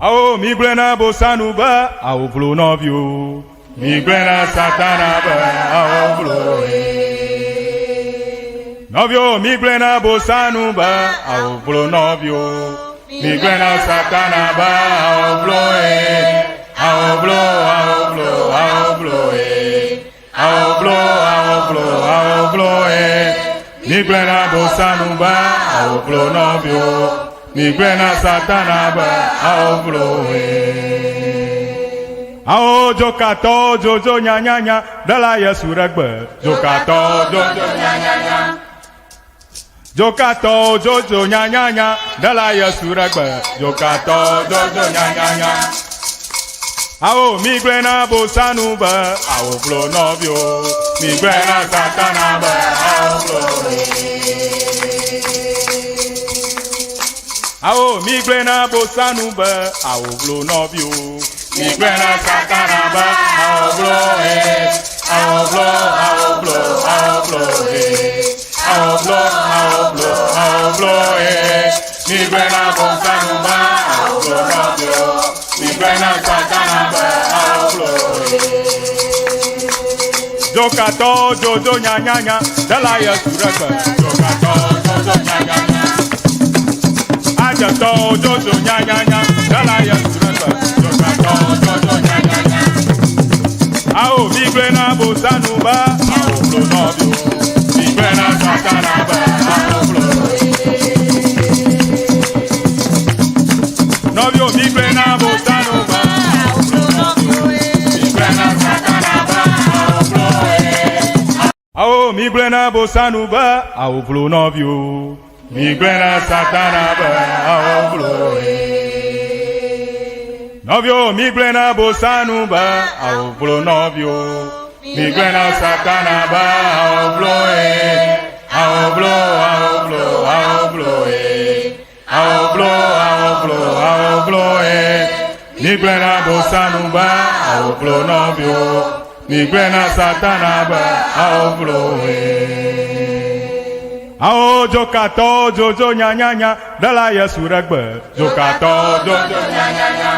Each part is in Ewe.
Awo migblɔe na Bosanu be awo vlo nɔviwo. Migblɔe na Satana be awo vlo nɔviwo. Migblɔe na Bosanu be awo vlo nɔviwo. Migblɔe na Satana be awo vlo awo vlo awo vlo awo vlo awo vlo awo vlo awo vlo. Migblɔe na Bosanu be awo vlo nɔviwo. Migblɔe na Satana be awo vlo. Awo dzokatɔwo dzodzo nyanyanya ɖela Yesu ɖe gbe. Dzokatɔwo dzodzo nyanyanya. Dzokatɔwo dzodzo nyanyanya ɖela Yesu ɖe gbe. Dzokatɔwo dzodzo nyanyanya. Awo migblɔe na Bosanu be awo vlo nɔviwo. Migblɔe na Satana be awo vlo. Awo migblɔe na Bosanu be awo vlo nɔviwo. Migblɔe na Satana be awo vlo awo vlo awo vlo awo vlo awo vlo awo vlo awo vlo. Migblɔe na Bosanu be awo vlo nɔviwo. Migblɔe na Satana be awo vlo. Dzokatɔwo dzodzo nyanyanya ɖela Yesu ɖe gbe. Dzokatɔwo dzodzo nyanyanya. Adzetɔwo dzodzo nyanyanya ɖela Yesu ɖe gbe. Dzokatɔwo dzodzo nyanyanya. Awo migblɔe na Bosanu be awo vlo nɔviwo. Migblɔe na Satana be awo vlo. Nɔviwo migblɔe na Bosanu be awo vlo nɔviwo. Migblɔe na Satana be awo vlo. Awo migblɔe na Bosanu be awo vlo nɔviwo. Migblɔe na Satana be awo vlo. Nɔviwo migblɔe na Bosanu be awo vlo nɔviwo. Migblɔe na Satana be awo vlo. Awo vlo awo vlo awo vlo. Awo vlo awo vlo awo vlo. Migblɔe na Bosanu be awo vlo nɔviwo. Migblɔe na Satana be awo vlo. Awo dzokatɔwo dzodzo nyanyanya ɖela Yesu ɖe gbe. Dzokatɔwo dzodzo nyanyanya.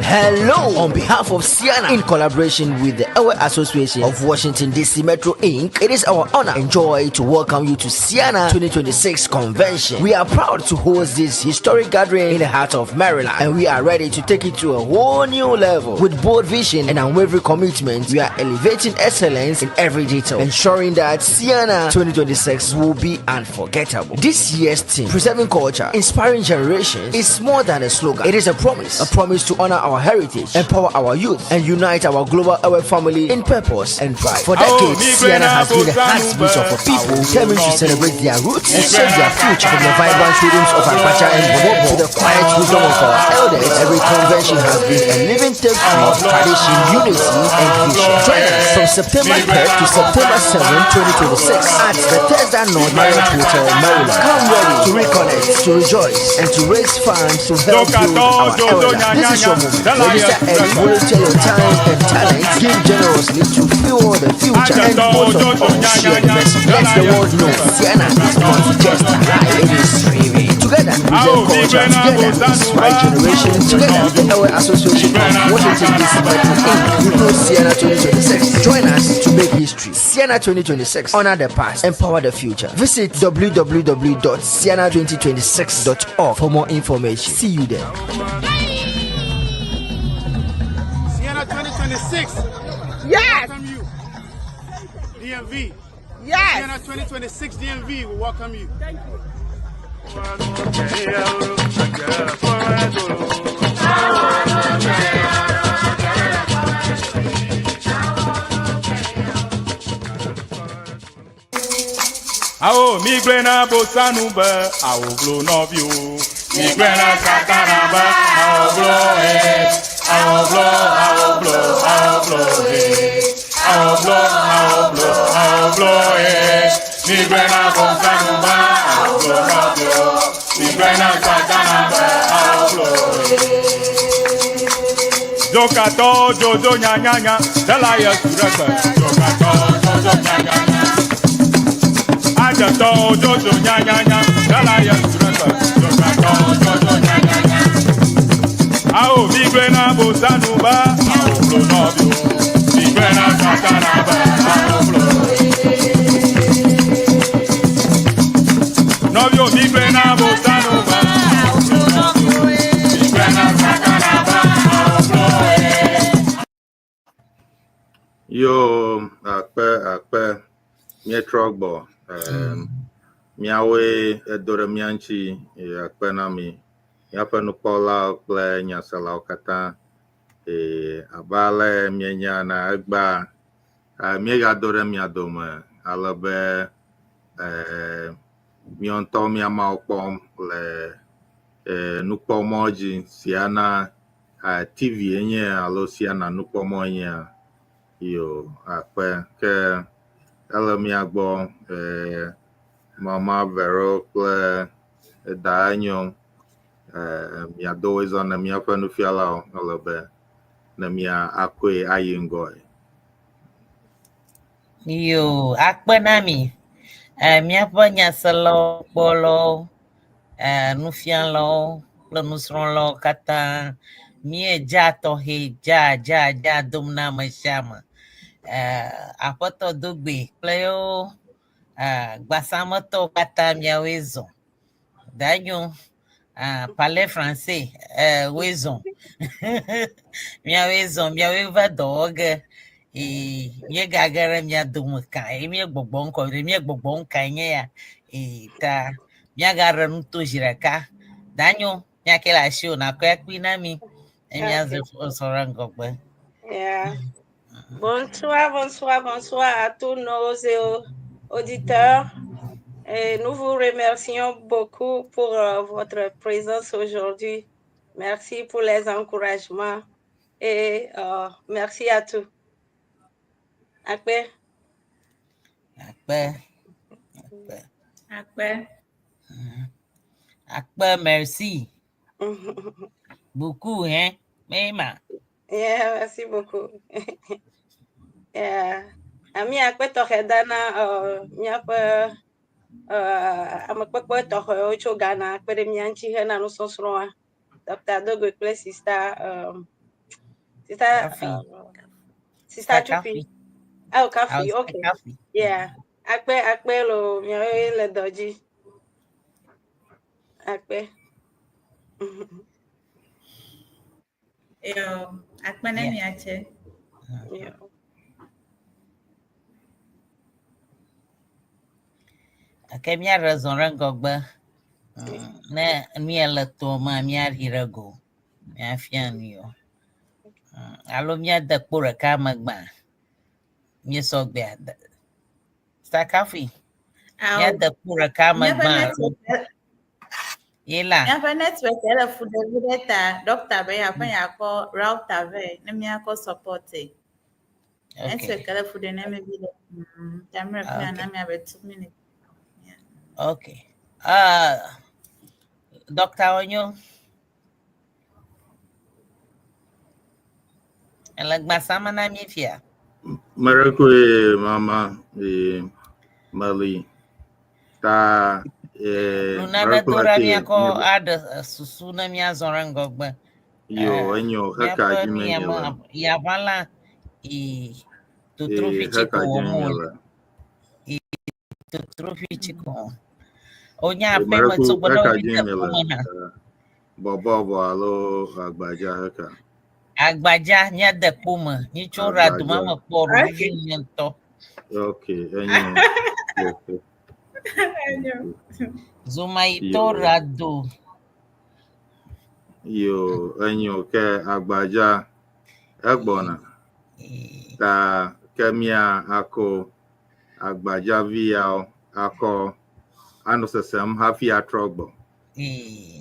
Hello! On behalf of Ceana, in collaboration with the Ewe Association of Washington DC Metro Inc., it is our honor and joy to welcome you to Ceana 2026 Convention. We are proud to host this historic gathering in the heart of Maryland, and we are ready to take it to a whole new level. With bold vision and unwavering commitment, we are elevating excellence in every detail, ensuring that Ceana 2026 will be unforgettable. This year's theme, Preserving Culture, Inspiring Generations, is more than a slogan. It is a promise to honor our heritage, empower our youth, and unite our global Ewe family in purpose and pride. For decades, Ceana has been the heartbeat of a people determined to celebrate their roots and shape their future. From the vibrant rhythms of Agbadza and Bobobo to the quiet wisdom of our elders, every convention has been a living tapestry of tradition, unity, and vision. Join us from September 3rd to September 7, 2026 at Bethesda North Marriott Hotel, Maryland. Come ready to reconnect, to rejoice, and to raise funds to help build our elders. This is your moment. Register early, volunteer your time and talent, give generously to fuel the future, and most of all, share the message. Let the world know Ceana is not just alive, it is thriving. Together, we preserve culture. Together, we inspire generations. Together, the Ewe Association of Washington DC Metro Inc. We host Ceana 2026. Join us to make history. Ceana 2026. Honor the past, empower the future. Visit www.ceana2026.org for more information. See you there. Ceana 2026. Yes. Welcome you. DMV. Yes. Ceana 2026 DMV will welcome you. Thank you. Awo migblɔe na Bosanu be awo vlo nɔviwo. Migblɔe na Satana be awo vlo awo vlo awo vlo awo vlo awo vlo awo vlo awo vlo. Migblɔe na Bosanu be awo vlo nɔviwo. Migblɔe na Satana be awo vlo. Dzokatɔ dzodzo nyanyanya, ɖela Yesu ɖe gbe. Dzokatɔ dzodzo nyanyanya. Adzetɔ dzodzo nyanyanya, ɖela Yesu ɖe gbe. Dzokatɔ dzodzo nyanyanya. Awo mi gblɔe na bosanu be awo blo nɔviwo. Mi gblɔe na satana be awo blo. Nɔviwo mi gblɔe na bosanu be awo blo nɔviwo. Mi gblɔe na satana be awo blo. Yo, akpe akpe, míetrɔ gbɔ. Em, Míawoe edo ɖe mía ŋuti eye akpe na mi, míaƒe nukpɔlawo kple nyaselawo katã. Eye abe ale mienya ene egbea, eh, míegado ɖe mia dome ale be eh, míawo ŋutɔ mía Mawu kpɔm le eh, nukpɔmɔ dzi si ana eh, TV enye alo si ana nukpɔmɔ enyea. Yo, akpe ke ele mía gbɔ eh, Mama Vero kple Eda Enyo eh, miado wòezɔ ne míaƒe nufialawo ele be ne mía akɔe ayi ŋgɔe. Yo, akpe na mi. Eh, míaƒe nyaselawo, kpɔlawo, eh, nufialawo kple nusrɔ̃lawo katã míedza tɔxɛ dza dza dza dom na ame sia ame. Eh, aƒetɔ Dogbe kple yewo eh, gbasametɔwo katã miawoe zɔ. Danyo, ah, parler français, eh, woe zɔ. miawoe zɔ, miawoe va dɔ wɔ ge. Ee, míegage ɖe mia dome ka eye míegbɔgbɔm kɔ ɖe míegbɔgbɔm kae nye ya. Ee, ta míagaɖe nu to zi ɖeka. Danyo, míake le asiwò nàkɔe akpui na mí ne míaze zɔ ɖe ŋgɔgbe. Yeah. Bonsoir, bonsoir, bonsoir à tous nos auditeurs. Et nous vous remercions beaucoup pour votre présence aujourd'hui. Merci pour les encouragements et merci à tous. Akpe. Akpe. Akpe. Akpe. Akpe, merci. Beaucoup, hein? Mema. Yeah, merci beaucoup. Yeah. Ami akpe tɔxɛ dana míaƒe amekpekpe tɔxɛwo tso Ghana kpe ɖe mía ŋuti hena nusɔsrɔ̃a. Dr. Dogbe kple Sister Sister Kafi. Sister Chupi. Kafi. Oh, Kafi, Ah, okay. Kafi. Yeah. Akpe akpe lo miawoe le dɔ dzi. Akpe. Yo, akpe ne Yeah. miatse. Yeah. Ke míaɖe zɔ ɖe ŋgɔgbe. Ne míele toa mea, míaɖi ɖe go. Míafia nu yewo. Alo míade kpo ɖeka me gbã. Míesɔ gbea. Sister Kafi, Ao, míade kpo ɖeka me míaƒe gbã alo network ye la. míaƒe network ele fu ɖe vi ɖe ta doctor be yeaƒe yeakɔ router vɛ ne míakɔ support. Okay. Network ele fu ɖe ne mi vi ɖe. Ta mire fi Okay. na miabe 2 minutes. Okay. Dr. Onyo. Ele gbasama na mi fia. Merekwe mama e Mali ta e Nunana merekwe do ɖa ake míakɔ aɖe susu ne míazɔ ɖe ŋgɔgbe. Yo enyo heka Míaƒe dzi nu ya menye me le. yaʋala i totro E fi tsi heka ko dzi wɔm menye wole. le. Totro fi tsi ko wɔm. Wonya E aƒe me merekwe tso gbɔ ɖe heka womi dzi de menye le. kpome hã. Bɔbɔbɔ alo agbadza heka. Agbadza míade kpome. Míetso ɖe adome Agbadza. me kpɔ ɖo Okay. vivi nye ŋutɔ. Okay, enyo. Okay. Enyo. Zomayitɔ Yo. ɖe ado. Yo enyo ke agbadza egbɔna. Ee, Ta ke mía ako agbadza vi yawo akɔ anɔ sesem hafi atrɔ gbɔ. Ee,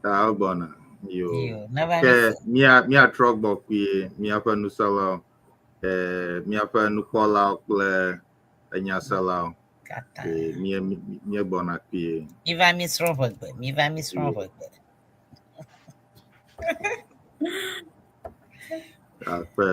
Ta egbɔna. Yo. Yo, neva Ke mi se. mía míatrɔ gbɔ kpuie míaƒe nuselawo, eh, míaƒe nukpɔlawo kple enyaselawo. Katã. Eh, mía míegbɔna kpuie. Mi va mi srɔ̃ ʋegbe. Mi va mi srɔ̃ ʋegbe. Akpe.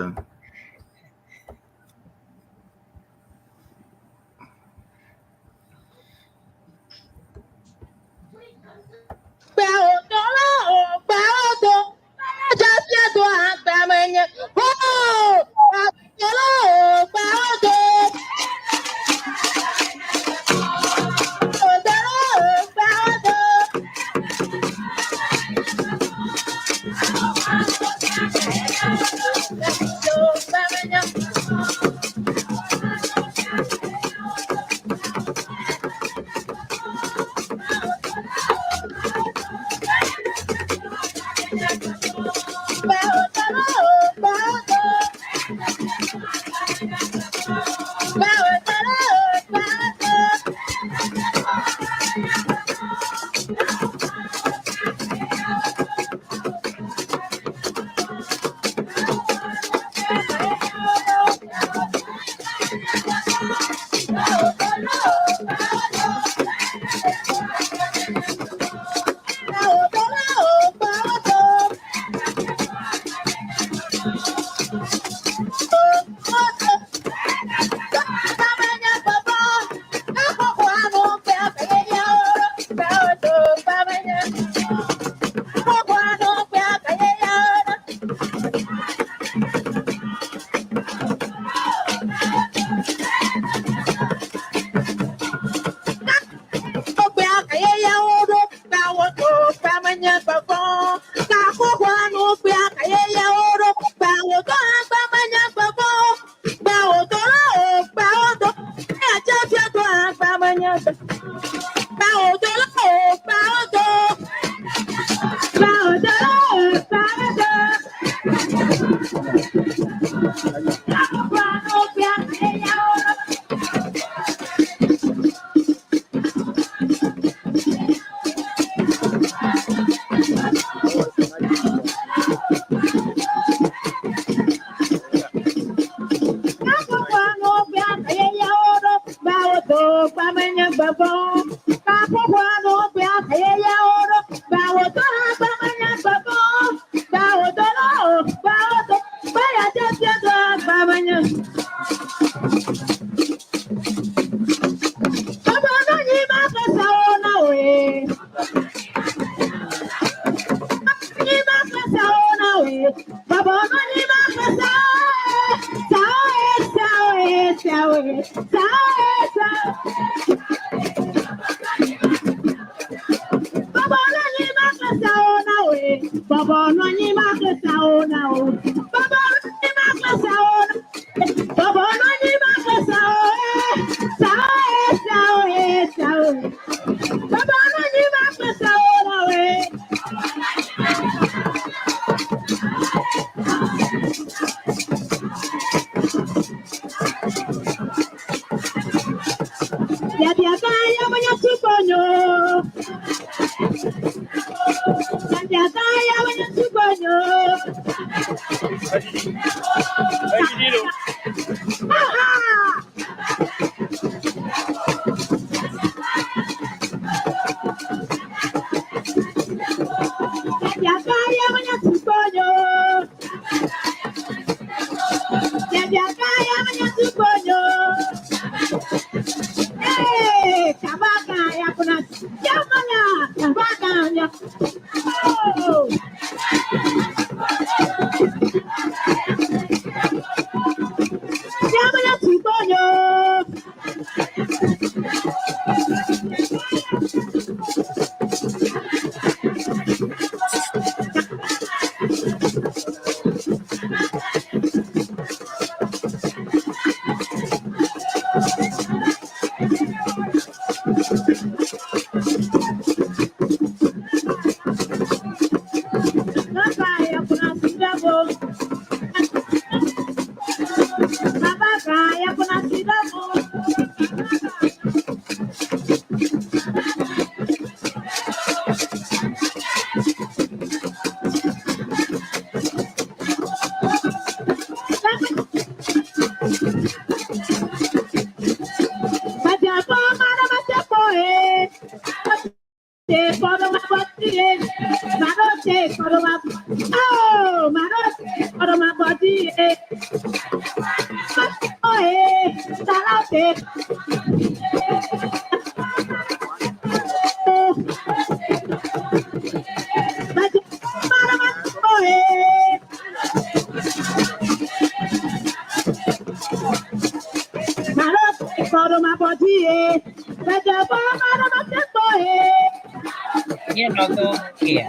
Míenɔ ge kea.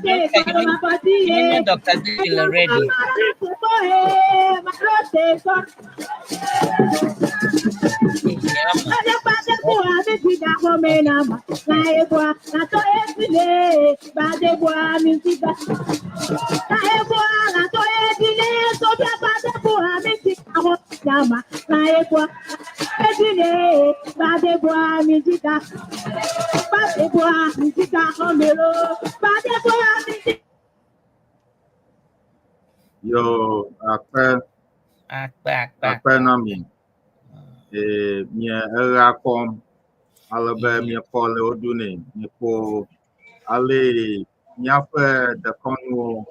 The doctor, you mean Dr. Dibile already? Yo, akpe Akpe akpe akpe na mi. E, mie eɣea kɔm ale be miekpɔ le woɖu nɛ. Miekpɔ ale míaƒe dekɔnuwo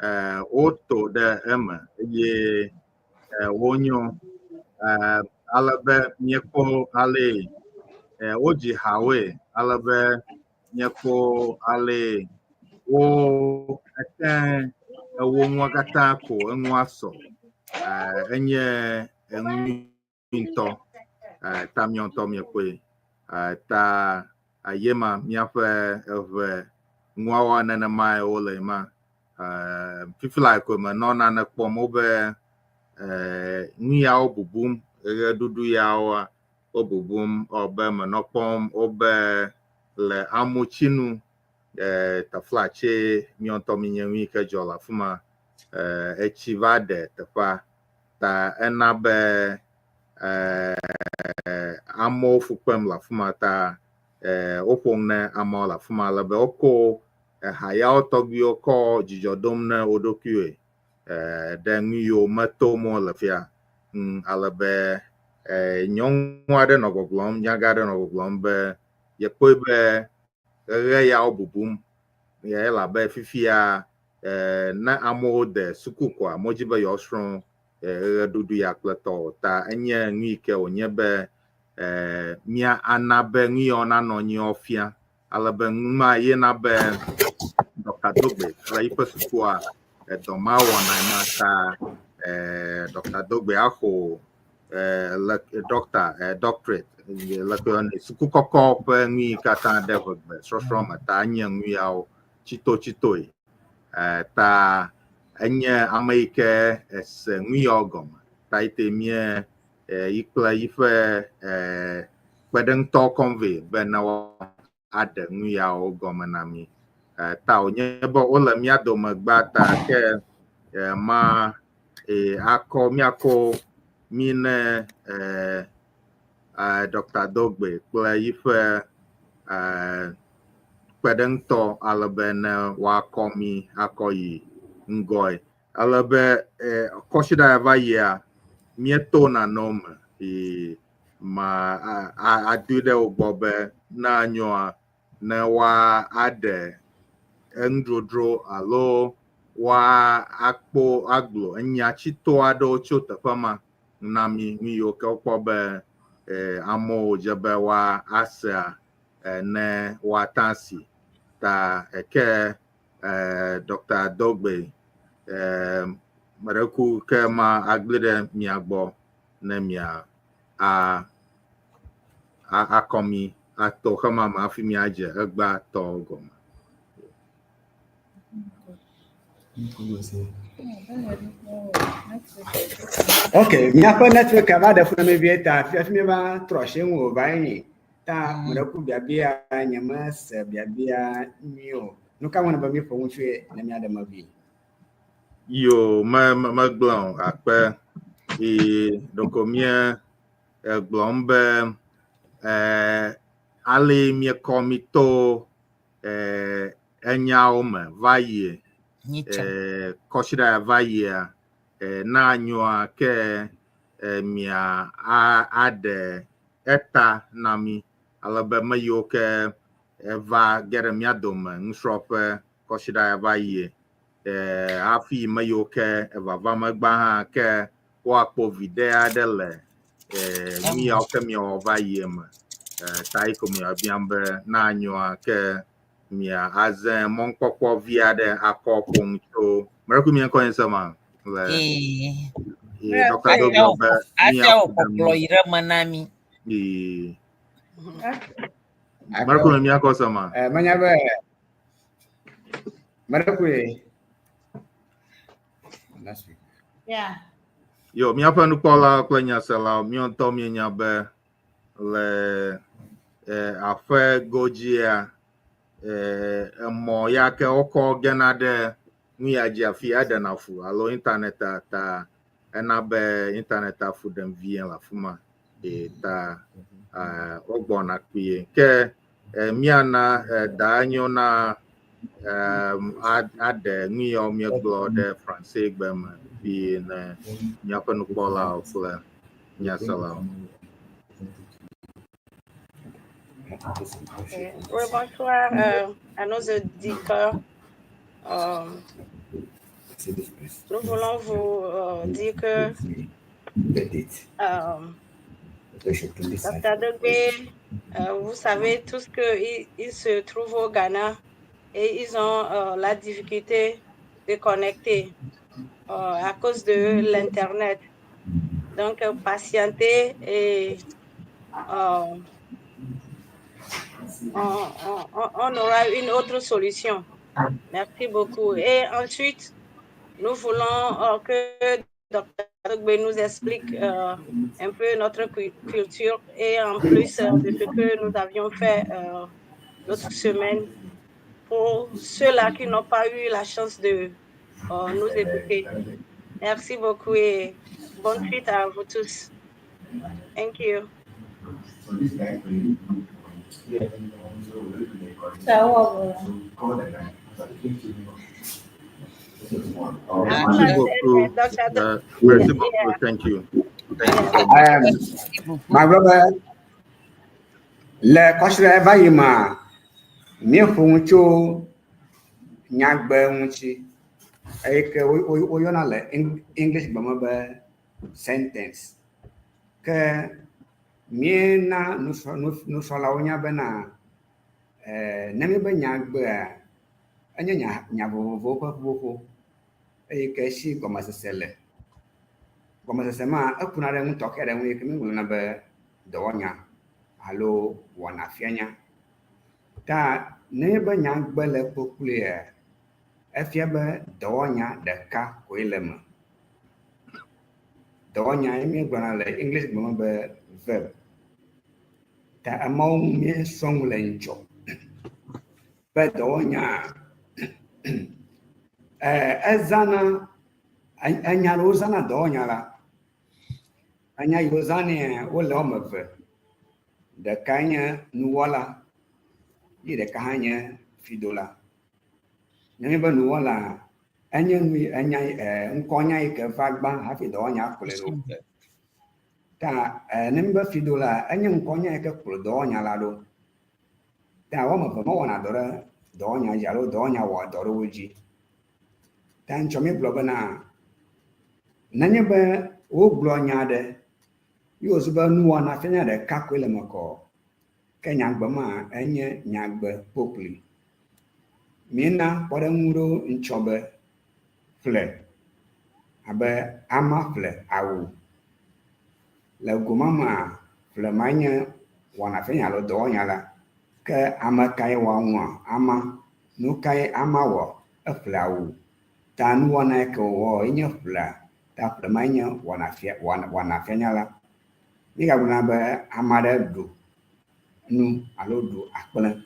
e, woto ɖe eme eye e, wonyo. E, ale be miekpɔ ale e, wodzi hawoe ale be miekpɔ ale wo ete ewo nua katã ko enua sɔ. E, enye enu ŋutɔ. E, ta miɔ ŋutɔ miekpɔe. E, ta yema míaƒe eʋe nuawoa nenemae wole ma. E, fifi la ko menɔ nane kpɔm wobe e, nu yawo bubum, ɣeɖuɖu yawoa wo bubum be menɔ kpɔm wobe le amutsinu e, taflatse miɔ ŋutɔ minye nu yi ke dzɔ le afi ma. E, etsi va ɖe teƒea ta ena be e, amewo fu kpem le afi ma ta e, woƒo nu ne amewo le afi ma ale be woko eha yawo tɔgbiwo kɔ dzidzɔ dom ne wo ɖokuiwoe e, ɖe nu yiwo metom wole fia. Ale be e, nyɔnu aɖe nɔ gbɔgblɔm, nyagã aɖe nɔ gbɔgblɔm be yekpɔe be ɣeɣe yawo bubum elabe fifia e, ne amewo de suku koa, amewo dzi be yewoasrɔ̃ e, ɣeɖuɖu ya kple tɔwo ta enye nu yi ke wònye be e, mía ana be nu yawo nanɔ anyi fia ale be nu ma ye na be Dr. Dogbe le yiƒe sukua edɔ ma wɔna ma ta e, Dr. Dogbe axɔ e, le doctor e, doctorate le ke yɔnɛ suku kɔkɔ ƒe nu yi katã ɖe ʋegbe sɔsrɔ̃ me ta enye nu yawo tsitotsitoe e, ta enye ame yi ke ese nu yawo gɔme ta yi te mie e, yi kple yiƒe e, kpeɖeŋutɔwo kɔm vɛ be ne woaɖe nu yawo gɔme na mí. E, ta wònye be wole mía dome gbã ta ke e, ma e, akɔ míakɔ mí ne e, e, Dr. Dogbe kple yiƒe e, kpeɖeŋutɔ ale be ne woakɔ mí akɔ yi ŋgɔe. Ale be e, kɔsiɖa ya va yia, míeto nanewo me yi ma adoe ɖe wo gbɔ be ne anyoa, ne woa aɖe enudrodro alo woa akpɔ agblɔ enya tsito aɖewo tso teƒe ma na mí nu yiwo ke wokpɔ be e, amewo dze be woa asea e, ne woata asi. Ta eke e, Dr. Dogbe e, meɖeku ke ma agblẽ ɖe mia gbɔ ne mia a a akɔ mi ato xema me hafi miadze egbea tɔwo gɔme. Ok, míaƒe network va ɖe fu na mi vie ta hafi míeva trɔ asi eŋu o va yi. Ta meɖe ku biabia nye mese biabia nyui o. Nu ka ŋu be míƒo nu tsoe ne míaɖe me vi? Yo, me me megblɔ o akpe yi ɖeko mie egblɔm be e, ale miekɔ mi to e, enyawo me va yie Nyitsɔ. e, kɔsiɖa ya va yia e, na nyoa ke e, mia a, aɖe eta na mi ale be me yiwo ke eva ge ɖe mía dome nusrɔ̃ƒe kɔsiɖa ya va yie e, hafi me yiwo ke evava megba hã ke woakpɔ viɖe aɖe le e, nu yawo ke miawɔ va yie me. E, ta yi ko miabiam be na nyoa ke mia aze mɔnukpɔkpɔ vi aɖe akɔ ƒo nu tso meɖe ku mia ŋkɔ nye se ma le Ee. Ye Dr. Do gblɔ be Ate míaƒo wò ɖe kpɔkplɔ mi. yi ɖe me na mí. Ye. Akpe. Marco me míakɔ sema. Menya be meɖe Last week. Yeah. Yo, míaƒe nukpɔlawo kple nyaselawo, míawo ŋutɔ míenya be le aƒe godzia, emɔ ya ke wokɔ gena ɖe nu ya dzi afi eɖena fu alo internet ta ena be internet fu ɖem vie le afi ma. E, ta wogbɔna kpuie. Ke míana da enyo na aɖe nu yawo míegblɔ ɖe Fransegbe me vie ne míaƒe nukpɔlawo kple nyaselawo. Ok. Oui, bonsoir à nos auditeurs. Nous voulons vous dire que Dr. Dogbe, vous savez tous qu'ils ils se trouvent au Ghana et ils ont la difficulté de connecter à cause de l'Internet. Donc, patientez et on aura une autre solution. Merci beaucoup. Et ensuite, nous voulons que Dr. Dogbe nous explique un peu notre culture et en plus de ce que nous avions fait l'autre semaine pour ceux-là qui n'ont pas eu la chance de nous écouter. Merci beaucoup et bonne suite à vous tous. Thank you. Merci beaucoup. Merci beaucoup. Thank you. Thank you so much. My brother, le kɔsiɖe va yi ma, míeƒo nu tso nyagbe ŋuti eye ke woyɔna le English gbe me be sentence. Ke míena nusrɔ̃lawo nya bena ne míebe nyagbea enye nya vovovowo ƒe ƒuƒoƒo eye ke si gɔmesese le. Gɔmesese ma ekuna ɖe nu tɔxɛ aɖe ŋu yi ke míegblɔna be dɔwɔnya alo wɔnafianya. Ta ne be nyagbe le kpokploea, efia be dɔwɔnya ɖeka koe le eme. Dɔwɔnya ye míegblɔna le English gbe me be verb. Ta emawo ŋu míesrɔ̃ nu le ŋutsɔ. Be dɔwɔnya ezãna enya ɖewo zãna dɔwɔnya la, enya yi wozãnɛ wole woame eve. Ɖeka nye nuwɔla ye ɖeka hã nye fidola. Ne míebe nuwɔla, enye nu yi enya ŋkɔnya yi ke va gbã hafi dɔwɔnya kplɔe ɖo. Ta ne míebe fidola, enye ŋkɔnya yi ke kplɔ dɔwɔnya la ɖo. Ta woame eve mewɔna dɔ ɖe dɔwɔnya dzi alo dɔwɔnya wɔa dɔ ɖe wo dzi. Ta ŋutsɔ míegblɔ bena nenye be wogblɔ nya aɖe ye wòzu be nuwɔna fianya ɖeka koe le eme kɔ, ke nyagbe ma enye nyagbe kpokploe. Míena kpɔɖeŋu ɖewo ŋutsɔ be ƒle abe ama ƒle awu. Le goma mea, ƒle ma nye wɔnafianya alo dɔwɔnya la. Ke ame kae wɔ nua? Ama. Nu kae ama wɔ? Eƒle awu. Ta nuwɔna yi ke wòwɔ ye nye ƒlea. Ta ƒle ma nye wɔnafianya la. Míegagblɔna be ame aɖe ɖu nu alo ɖu akplẽ.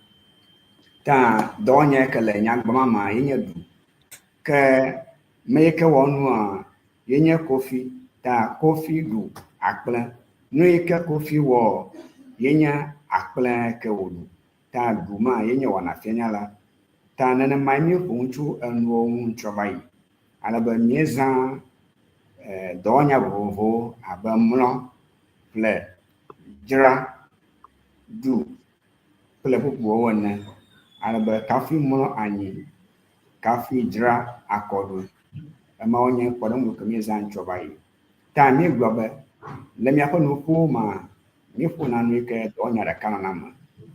Ta dɔwɔnya yi ke le nyagbe ma mea ye nye ɖu. Ke me yi ke wɔ nua ye nye Kofi. Ta Kofi ɖu akplẽ. Nu yi ke Kofi wɔ ye nye akplẽ ke wòɖu. Ta ɖu ma ye nye wɔnafianya la. Ta nenemae míeƒo nu tso enuwo ŋu ŋutsɔ va yi. Ale be míezã dɔwɔnya vovovowo abe mlɔ, ƒle, dzra, ɖu kple bubuawo ene. Ale be kafi mlɔ anyi, kafi dzra akɔɖu. Emawo nye kpɔɖeŋu ke míezã ŋutsɔ va yi. Ta míegblɔ be le míaƒe nuƒowo mea, míeƒona nu yi ke dɔwɔnya ɖeka nɔna eme.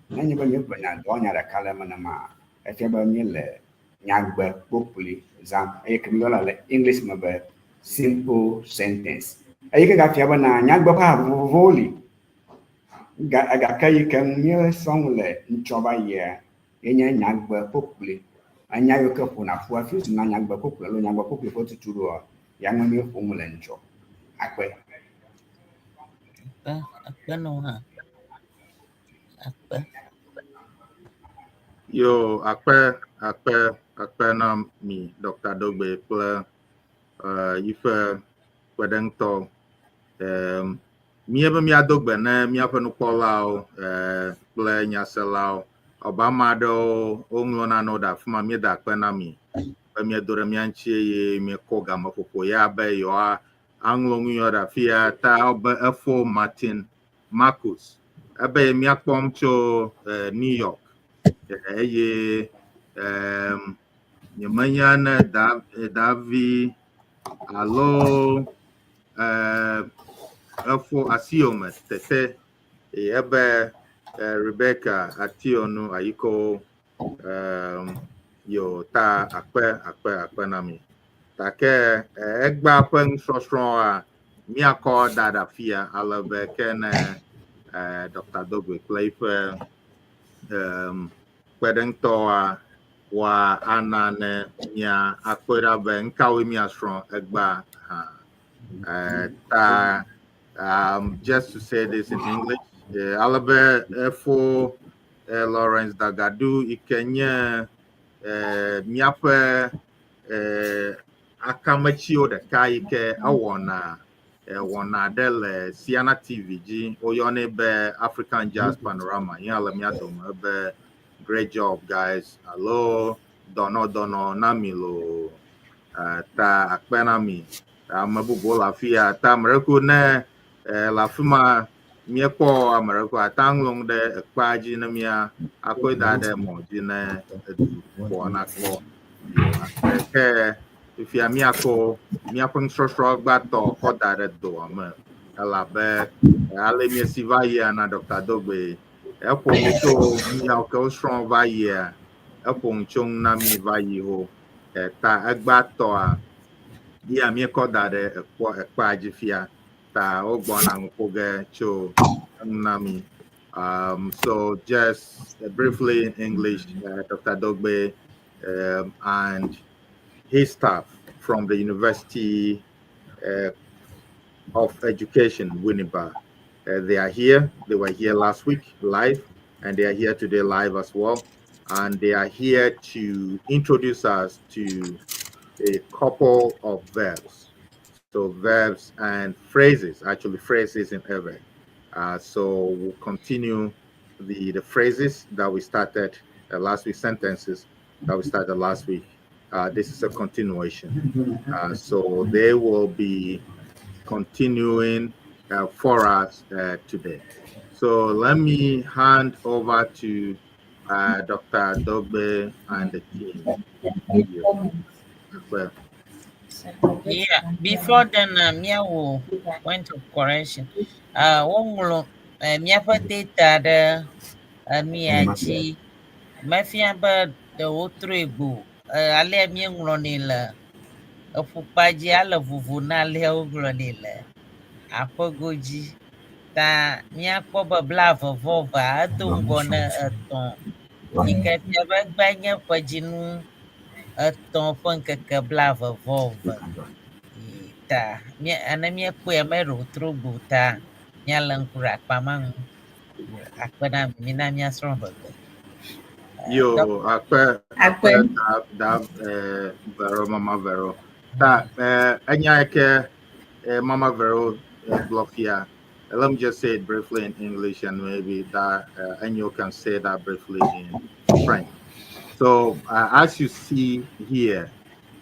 Nenye be míegblɔ nya dɔwɔnya ɖeka le eme nenema, efia be míele nyagbe kpokploe zãm eye ke míeyɔna le English me be Simple sentence. Eyi ke gafia bena nyagbe ƒe ha vovovowo li. Ga gake yi ke ŋu míesrɔ̃ nu le ŋtsɔ va yia ye nye nyagbe kpokploe. Enya yiwo ke ƒona ƒu hafi wozuna nyagbe kpokploe alo nyagbe kpokploe ƒe tutuɖoa, ya ŋue míeƒo nu le ŋtsɔ. Akpe. Akpe, akpe na wò hã. Akpe. Yo, akpe, akpe, akpe na mi Dr. Dogbe kple yiƒe kpeɖeŋutɔ. Míebe míado gbe ne míaƒe nukpɔlawo kple nyaselawo. Abe ame aɖewo woŋlɔ nanewo ɖe afi ma, míeda akpe na mi be míedo ɖe mía ŋuti eye míekɔ gameƒoƒo ya be yewoa aŋlɔ nu yawo ɖe afi ya ta be efo Martin Marcus ebe míakpɔm tso New York eye nyemenya ne da Davi alo efo Asiome tete eye ebe Rebecca Ationu Ayiko yo ta akpe akpe akpe na mi. Gake egbea ƒe nusɔsrɔ̃a míakɔ da ɖe afia ale be ke ne Dr. Dogbe kple eƒe kpeɖeŋutɔwoa woa ana ne mía akpɔe ɖa be nukawoe míasrɔ̃ egbea hã. Ta just to say this in English, ale be efo Lawrence Dagadu yi ke nye míaƒe akametsiwo ɖeka yi ke ewɔna wɔna aɖe le Siana TV dzi. Woyɔnɛ be African Jazz Panorama. Ye hã le mía dome ebe great job guys alo dɔnɔ dɔnɔ na mi loo. Ta akpe na mi. Ame bubuwo le afi ya. Ta ame ɖe ko ne le afi ma míekpɔ ame ɖe ko ate ŋu aŋlɔ nu ɖe ekpea dzi ne mía akɔe da ɖe mɔ dzi ne edu ƒoa nakpɔ. Ke fifia míakɔ míaƒe nusɔsrɔ̃ gbãtɔ kɔ da ɖe doa me elabe ale míesi va yia na Dr. Dogbe eƒo nu tso nuyawo ke wosrɔ̃ va yia eƒo nu tso nu na mí va yi ho. Ta egbãtɔa ya míekɔ da ɖe ekpɔ ekpea dzi fia ta wogbɔna nu ƒo ge tso enu na mí. So just briefly in English, Dr. Dogbe and his staff from the University of Education, Winneba. They are here. They were here last week live, and they are here today live as well. And they are here to introduce us to a couple of verbs. So verbs and phrases, actually phrases in Ewe. So we'll continue the phrases that we started last week, sentences that we started last week. This is a continuation. So they will be continuing for us today. So let me hand over to Dr. Dogbe and the team. Well, Yeah, before then, míawo point of correction. Woŋlɔ míaƒe data ɖe mia dzi. Mefia be ɖe wotrɔe gbo. Alea míeŋlɔnɛ le eƒukpa dzi ale vovo na alea woŋlɔnɛ le aƒegodzi. Ta míakpɔ be 22 evea edo ŋgɔ ne etɔ̃. Yi ke fia be egbea nye ƒedzinu etɔ̃ ƒe ŋkeke 22. Ta mía ne míekpɔe me ɖe wòtrɔ gbo ta míalé ŋku ɖe akpa ma ŋu. Akpe na mi, mina míasrɔ̃ ʋegbe. Yo, akpe, Akpe. akpe, da, da, Vero, Mama Vero. Ta, enya ke, Mama Vero, gblɔ fia. Let me just say it briefly in English and maybe that Enyo can say that briefly in French. So as you see here,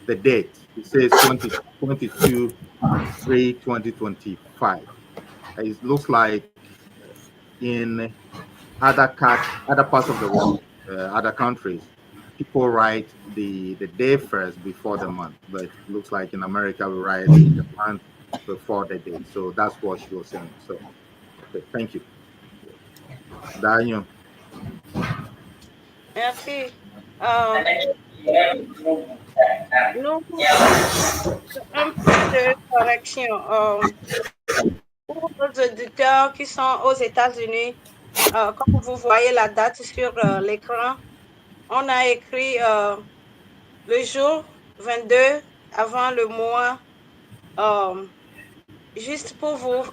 the date, it says 2022 3 2025. It looks like in other parts of the world, other countries, people write the day first before the month, but it looks like in America we write the month before the date. So that's what she was saying. So, okay, thank you. Daniel. Merci. Nous, petite correction. Pour nos auditeurs qui sont aux États-Unis, comme vous voyez la date sur l'écran, on a écrit le jour 22 avant le mois, juste pour vous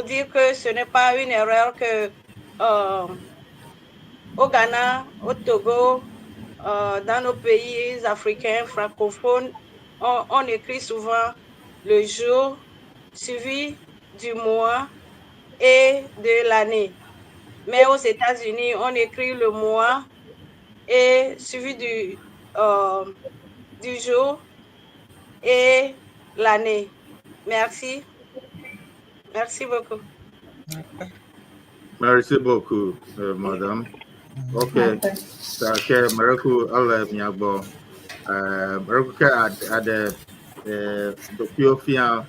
dire que ce n'est pas une erreur que au Ghana, au Togo, dans nos pays africains francophones, on écrit souvent le jour suivi du mois et de l'année. Mais aux États-Unis, on écrit le mois et suivi du jour et l'année. Merci. Merci beaucoup. Merci beaucoup, madame. Ok. Ta ke mereku ele mia gbɔ. Mereku ke aɖe ɖokuiwo fia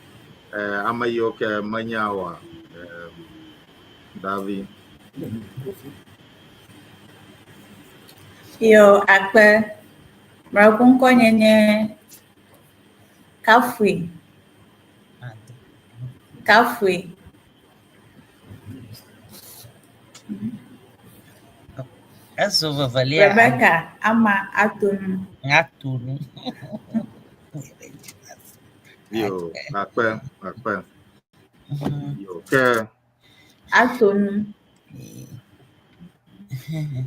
ame yiwo ke menya oa. Davi. Yo, akpe. Mereku ŋkɔnye nye Kafui. Kafui. Ezo vevelia. Rebecca Ama Atonu. Atonu. Yo, akpe, akpe. Yo, ke Atonu.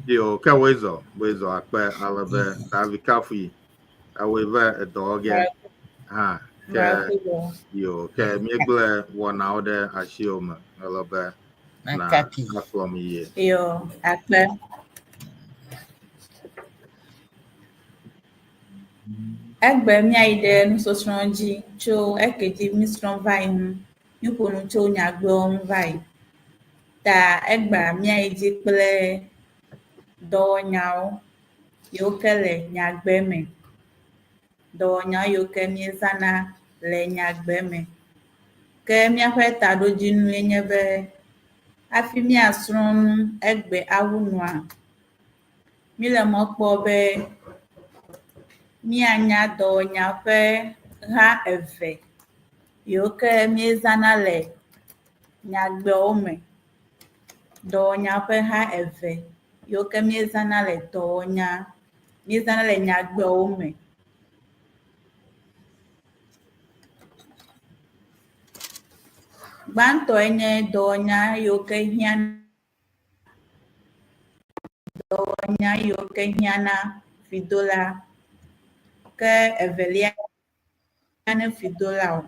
Yo, ke woezɔ, woezɔ akpe ale be Davi Kafui awoe va edɔ ge hã ke yo ke míegblẽ wɔnawo ɖe asiwò me ale be na akplɔ mi yie. Yo, akpe. Egbe míayi ɖe nusɔsrɔ̃ dzi tso eke dzi mísrɔ̃ va yi ŋu. Míƒo nu tso nyagbewo ŋu va yi. Ta egbea míayi dzi kple dɔwɔnyawo yiwo ke le nyagbe me. Dɔwɔnya yiwo ke míezãna le nyagbe me. Ke míaƒe taɖodzinue nye be hafi míasrɔ̃ nu egbe awu nua, míle mɔ kpɔm be míanya dɔwɔnya ƒe ha eve yiwo ke míezãna le nyagbewo me. Dɔwɔnya ƒe ha eve yiwo ke míezãna le dɔwɔnya, míezãna le nyagbewo me. Gbãtɔe nye dɔwɔnya yiwo ke hiã dɔwɔnya yiwo ke hiãna fidola. Ke evelia ne fidola o.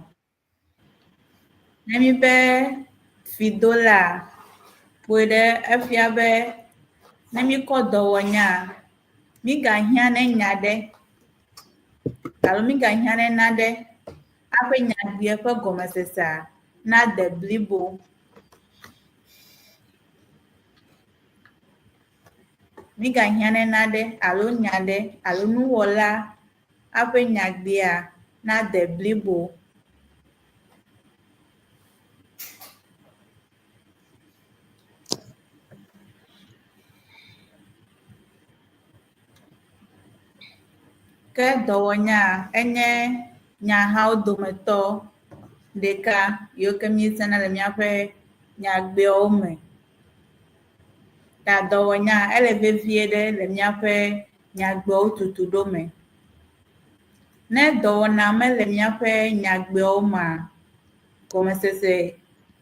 Ne míbe fidola kpoe ɖe efia be ne míkɔ dɔwɔnya, mígahiã ne nya ɖe alo mígahiã ne naɖe aƒe nyagbea ƒe gɔmesesea nade blibo. Mígahiã ne naɖe alo nya ɖe alo nuwɔla aƒe nyagbea nade blibo. Ke dɔwɔnya enye nyahawo dometɔ ɖeka yiwo ke míezãna le míaƒe nyagbeawo me. Ta dɔwɔnya ele vevie ɖe le míaƒe nyagbewo tutuɖo me. Ne dɔwɔna mele míaƒe nyagbeawo mea, gɔmesese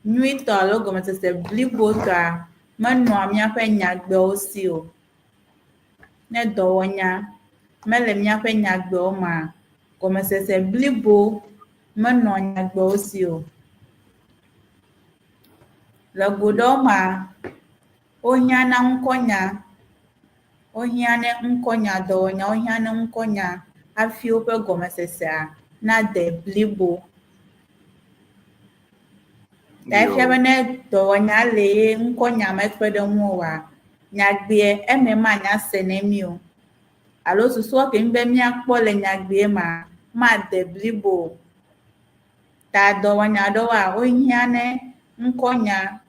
nyuitɔ alo gɔmesese blibotɔa menɔa míaƒe nyagbeawo si o. Ne dɔwɔnya mele míaƒe nyagbewo mea, gɔmesese blibo menɔa nyagbewo si o. Le go ɖewo mea, wohiã na ŋkɔnya, wohiã ne ŋkɔnya, dɔwɔnya wohiã ne ŋkɔnya hafi woƒe gɔmesesea nade blibo. Ta efia be ne dɔwɔnya le ye ŋkɔnya mekpe ɖe ŋu oa, nyagbea eme manya se ne mí o. Alo susua ke mí be míakpɔ le nyagbea mea, made blibo o. Ta dɔwɔnya ɖewoa, wohiã ne ŋkɔnya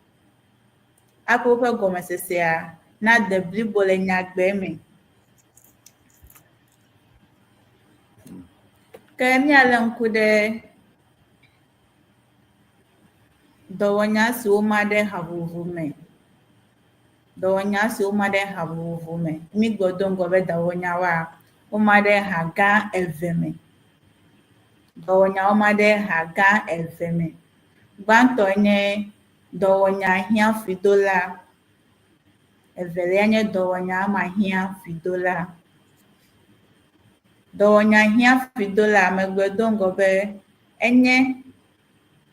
hafi woƒe gɔmesesea nade blibo le nyagbe me. Ke míalé ŋku ɖe dɔwɔnya si woma ɖe ha vovovo me. Dɔwɔnya si woma ɖe ha vovovo me. Mígblɔ do ŋgɔ be dɔwɔnyawoa, woma ɖe ha gã eve me. Dɔwɔnya woma ɖe ha gã eve me. Gbãtɔe nye dɔwɔnya hiãfuidola. Evelia nye dɔwɔnya mahiãfuidola. Dɔwɔnya hiãfuidola megblɔe do ŋgɔ be enye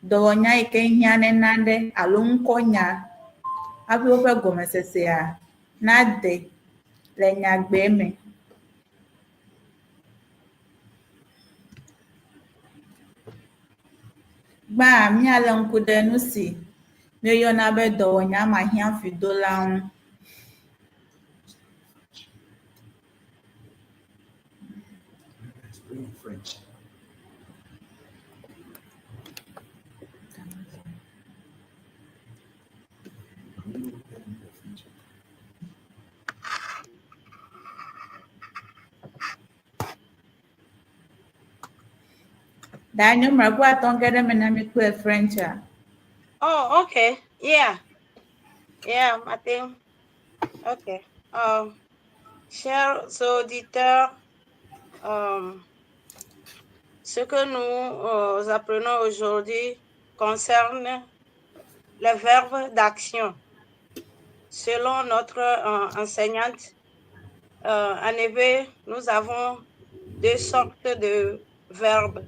dɔwɔnya yi ke hiã ne nane alo ŋkɔnya hafi woƒe gɔmesesea nade le nyagbe me. Gbã, míalé ŋku ɖe nu si míeyɔna be dɔwɔnya mahiãfuidola ŋu. Daniel mrakua tonke ɖe me na mi kple French-a. Oh, okay. Yeah. Yeah, I think. Okay. Chers auditeurs, ce que nous apprenons aujourd'hui concerne les verbes d'action. Selon notre enseignante, en effet, nous avons deux sortes de verbes.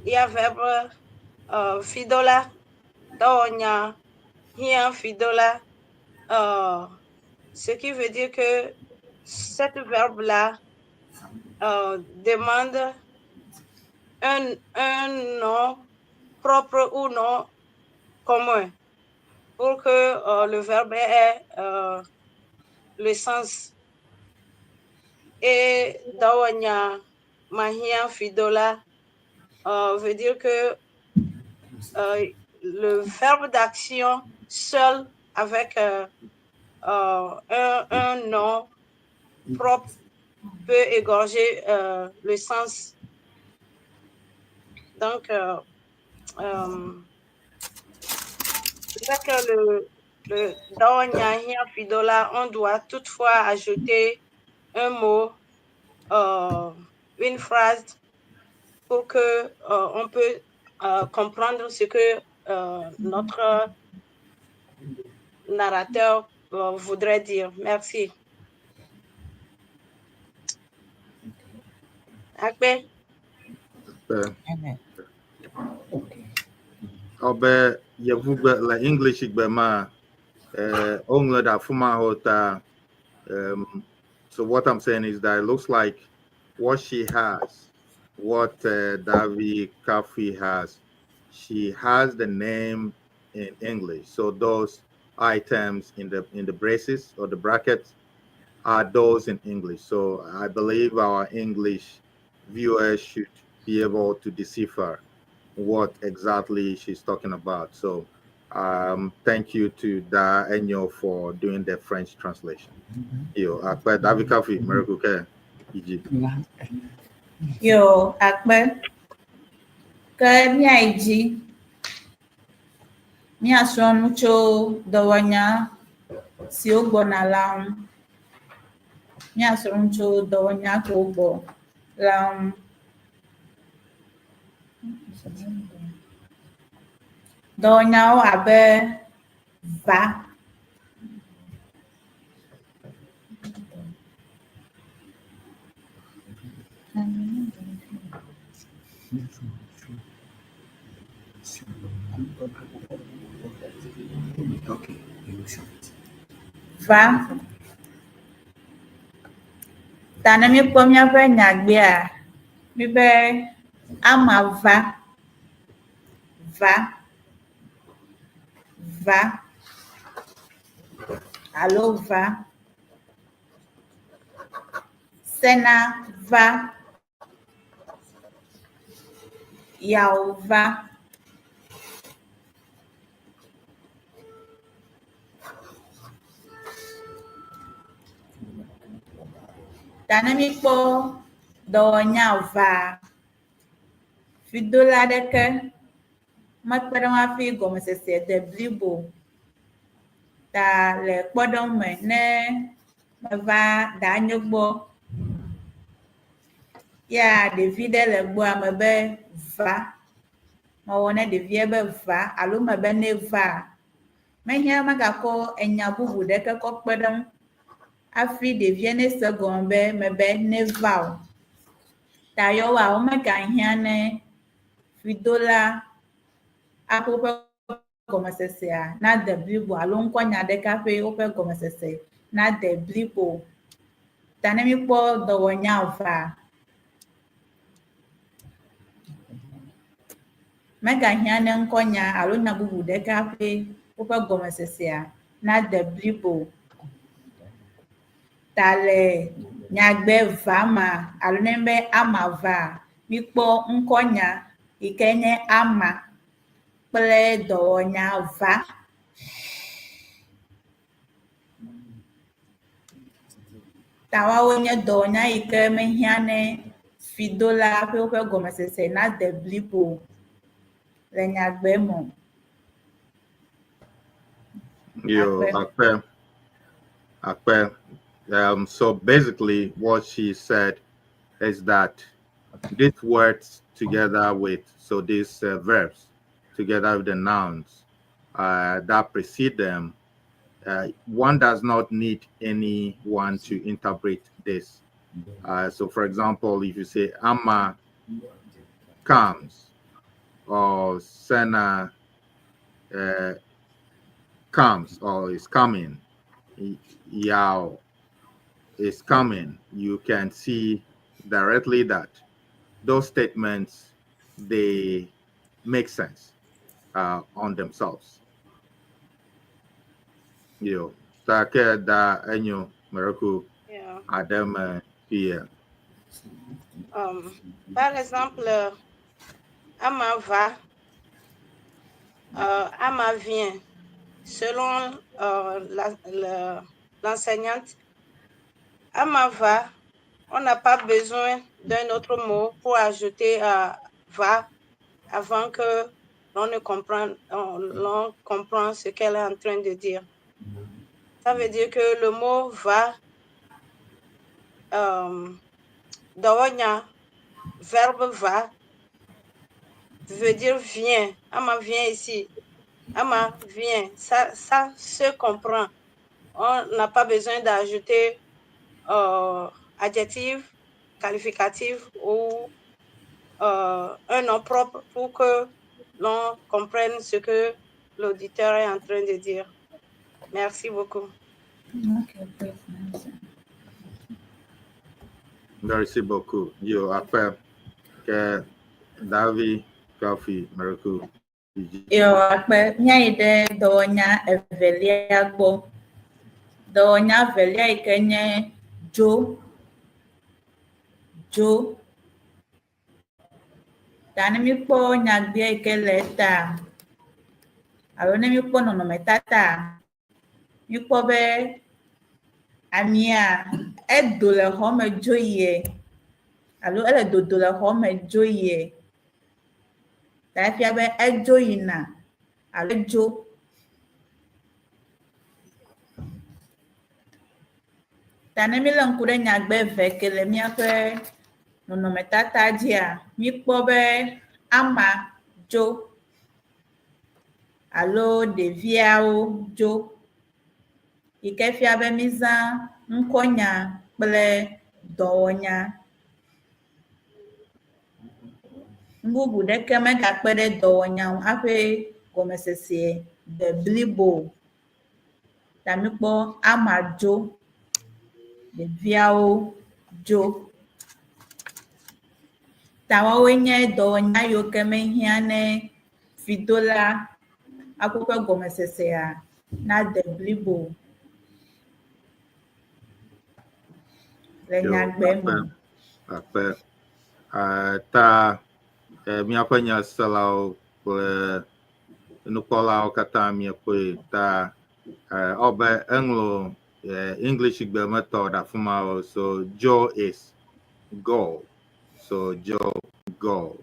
Il y a verbe fidola, donya, hien fidola, ce qui veut dire que cette verbe-là demande un nom propre ou nom commun pour que le verbe ait le sens. Et dawanya mahia fidola veut dire que le verbe d'action seul avec un nom propre peut égorger le sens. Donc, c'est que le dawanya fidola, on doit toutefois ajouter un mot, une phrase pour que on peut comprendre ce que notre narrateur voudrait dire. Merci. Akpe. Ɔbɛ yevugbe le English gbe ma, woŋlɔ ɖe afi ma hã ta. So what I'm saying is that it looks like what she has, what Davi Kafi has, she has the name in English. So those items in the braces or the brackets are those in English. So I believe our English viewers should be able to decipher what exactly she's talking about. So thank you to Da Enyo for doing the French translation. Yo, akpe Davi Kafi, Miracle Care, Egypt. Yo, akpe. Ke míayi dzi. Míasrɔ̃ nu tso dɔwɔnya siwo gbɔna la ŋu. Míasrɔ̃ nu tso dɔwɔnya kewo gbɔ la ŋu. Dɔwɔnyawo abe va, va. Ta ne míekpɔ míaƒe nyagbea, míbe ama va, va, va alo va. Sena va, yawo va. Ta ne míekpɔ dɔwɔnya va, Fidola aɖeke mekpe ɖe eŋu hafi gɔmesese de blibo o. Ta le kpɔɖeŋu me, ne meva danye gbɔ ya ɖevi ɖe le gbɔa mebe va, mewɔ ne ɖevia be va alo mebe neva, mehiã megakɔ enya bubu ɖeke kɔ kpe ɖe eŋu hafi ɖevia nese egɔme be mebe neva o. Ta yewoa, womegahiã ne fidola aƒe woƒe gɔmesesea nade blibo alo ŋkɔnya ɖeka hafi woƒe gɔmesese nade blibo. Ta ne míkpɔ dɔwɔnya evea, megahiã ne ŋkɔnya alo nya bubu ɖeka hafi woƒe gɔmesesea nade blibo. Ta le nyagbe va ma alo ne be ama va, míkpɔ ŋkɔnya yi ke nye ama kple dɔwɔnya va. Ta woawoe nye dɔwɔnya yi ke mehiã ne fidola hafi woƒe gɔmesese nade blibo le nyagbe me o. Yo, Akpe. Akpe, Akpe. So basically, what she said is that these words together with, so these verbs together with the nouns that precede them, one does not need anyone to interpret this. So, for example, if you say Ama comes or Sena comes or is coming, Yao is coming, you can see directly that those statements, they make sense on themselves. Yo, take da enyo mereku Adam here. Par exemple, Ama va, Ama vient. Selon l'enseignante, Ama va, on n'a pas besoin d'un autre mot pour ajouter va avant que l'on ne comprenne, l'on comprend ce qu'elle est en train de dire. Ça veut dire que le mot va, dɔwɔnya, verbe va, veut dire viens. Ama vient ici. Ama vient. Ça se comprend. On n'a pas besoin d'ajouter adjectif, qualificatif ou un nom propre pour que l'on comprenne ce que l'auditeur est en train de dire. Merci beaucoup. Ok, merci. Merci beaucoup. Yo, akpe ke Davi Kofi Mereku. Yo, akpe míayi ɖe dɔwɔnya evelia gbɔ. Dɔwɔnya evelia yi ke nye dzo. Dzo. Ta ne míkpɔ nyagbea yi ke le eta alo ne míkpɔ nɔnɔmetata, míkpɔ be amea edo le xɔ me dzo yie alo ele dodo le xɔ me dzo yie. Ta efia be edzo yina alo edzo. Ta ne mílé ŋku ɖe nyagbe eve ke le míaƒe nɔnɔmetata dzia, míkpɔ be ama dzo alo ɖeviawo dzo yi ke fia be mízã ŋkɔnya kple dɔwɔnya. Nu bubu ɖeke megakpe ɖe dɔwɔnya ŋu hafi gɔmesese de blibo o. Ta míkpɔ ama dzo, ɖeviawo dzo. Ta woawoe nye dɔwɔnya yiwo ke mehiã ne fidola hafi woƒe gɔmesesea nade blibo le Yo, nyagbe me. Akpe, akpe. Ta míaƒe nyaselawo kple nukpɔlawo katã miekpɔe ta ɔbe eŋlɔ English gbe metɔ ɖe afi ma o. So Joe is go. So Joe go.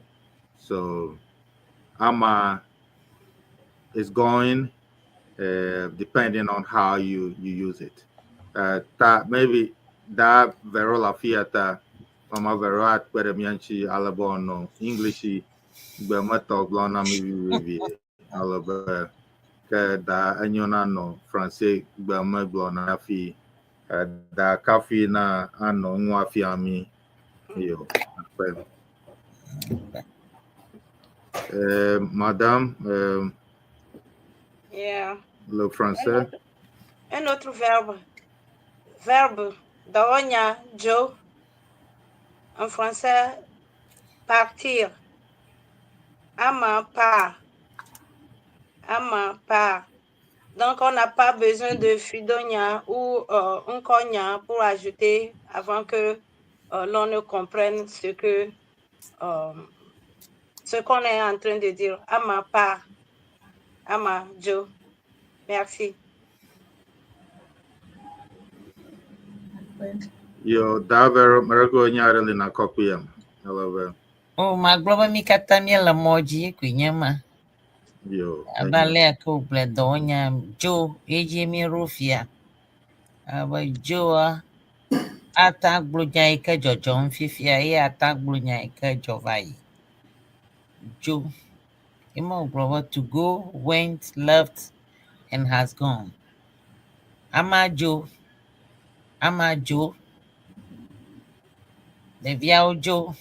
So ama is going depending on how you use it. Ta maybe that Verola Fiata mama Vero akpe ɖe mía ŋuti ale be wòanɔ English gbe metɔ gblɔm na mi vivivi ale be ke da enyo na nɔ Franse gbe me gblɔ na hafi da kafi na anɔ nua fia mi yo akpe. Madame, Yeah. le français. Un autre verbe. Verbe. Dɔwɔnya, dzo. En français, partir. Ama part. Ama part. Donc, on n'a pas besoin de fidonya ou ŋkɔnya pour ajouter avant que l'on ne comprenne ce qu'on est en train de dire. Ama part. Ama dzo. Merci. Yo, da vero mereko nya ɖe li na kɔkɔe am. Ale be O magblɔ be mi katã míele mɔ dzi koe nye ma. yo. Abe ale ke wògblɔe dɔwɔnya dzo ye dzie míeɖo fia. Abe dzoa ate agblɔ nya yi ke dzɔdzɔm fifia eye ate agblɔ nya yi ke dzɔ va yi. Dzo. Ema wògblɔ be to go, went, left and has gone. Ama dzo. Ama dzo. Ɖeviawo dzo.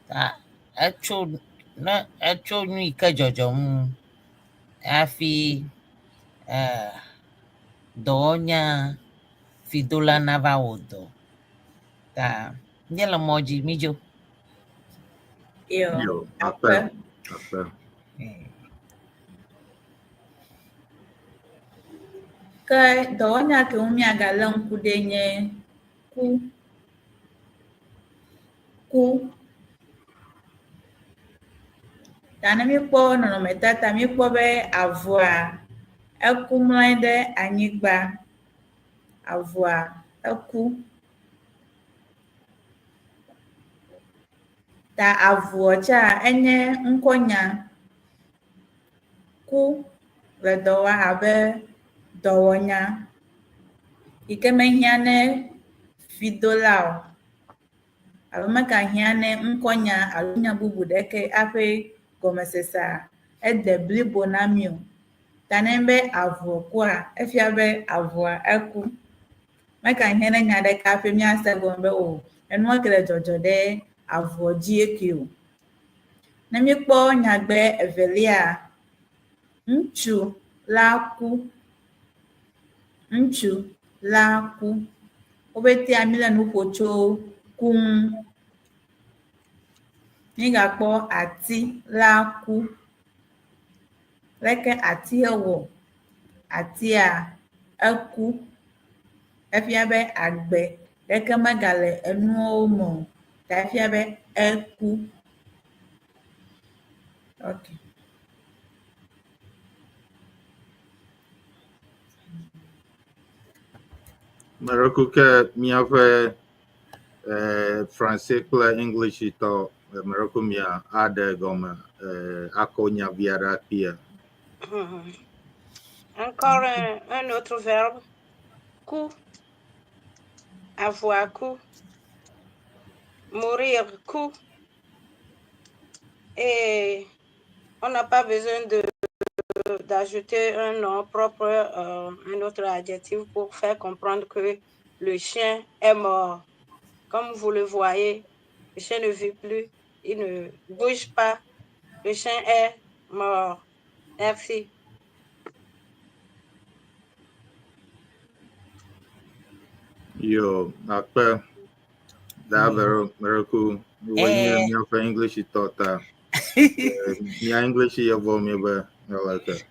Ta etso ne etso nu yi ke dzɔdzɔm hafi dɔwɔnya fidola nava wɔ dɔ. Ta míele mɔ dzi mídzo. Yo. Yo, akpe. Akpe. Ke dɔwɔnya ke ŋu míagalé ŋku ɖe nye ku. Ku. Ta ne míekpɔ nɔnɔmetata, míekpɔ be avua eku mlɔ anyi ɖe anyigba. Avua eku. Ta avua tsa enye ŋkɔnya. Ku le dɔ wɔm abe dɔwɔnya yi ke mehiã ne fidola o alo megahiã ne ŋkɔnya alo nya bubu ɖeke hafi gɔmesesea ede blibo na mí o. Ta ne be avɔ kua, efia be avɔa eku. Megahiã ne nya ɖeke hafi míase egɔme be o enua ke le dzɔdzɔ ɖe avɔ dzi eke o. Ne míekpɔ nyagbe evelia, ŋutsu la ku. Ŋutsu la ku. Wobetea míle nu ƒo tso ku ŋu. Mígakpɔ ati la ku. Leke atia wɔ? Atia eku. Efia be agbe ɖeke megale enuawo me o. Ta efia be eku. Okay. Mereku ke míaƒe Franse kple English tɔ mereku mia aɖe gɔme akɔ nya vi aɖe akpia. Encore un autre verbe. Ku. Avoir ku. Mourir, ku. Et on n'a pas besoin de d'ajouter un nom propre, un autre adjectif pour faire comprendre que le chien est mort. Comme vous le voyez, le chien ne vit plus, il ne bouge pas. Le chien est mort. Merci. Yo, akpe da vero mereku wo nye míaƒe English tɔ ta. Mía English yevɔ mi be aleke.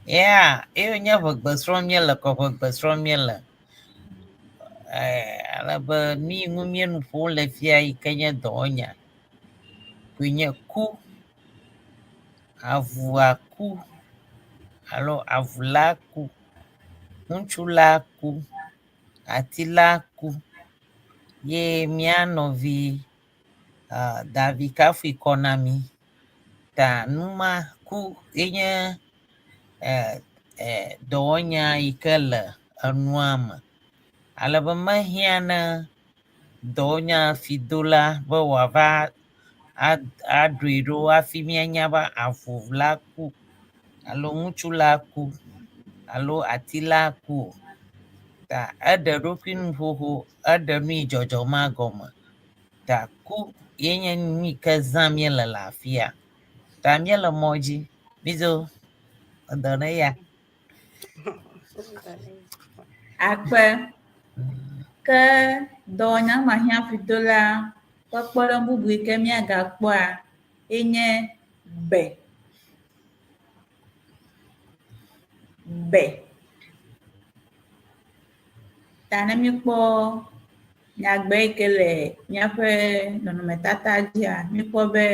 Yeah, eye nye ʋegbe srɔ̃m míele kɔ ʋegbe srɔ̃m míele. Ale be nu yi ŋu míenu ƒom le fia yi ke nye dɔwɔnya koe nye ku. Avua ku alo avu la ku. Ŋutsu la ku. Ati la ku. Ye mía nɔvi Davi kafui kɔ na mi. Ta numa ku ye nye dɔwɔnya yi ke le enua me. Ale be mehiã ne dɔwɔnyafidola be wòava aɖoe ɖo hafi míanya be avu la ku alo ŋutsu la ku alo ati la ku o. Ta eɖe eɖokui nu xoxo, eɖe nu yi dzɔdzɔ ma gɔme. Ta ku ye nye nu yi ke zãm míele le afia. Ta míele mɔ dzi. Midzo, edɔ ne ya. Akpe. Ke dɔwɔnya mahiãfidola ƒe kpɔɖeŋu bubu yi ke míagakpɔa ye nye be. Be. Ta ne míekpɔ nyagbe yi ke le míaƒe nɔnɔmetata dzia, míekpɔ be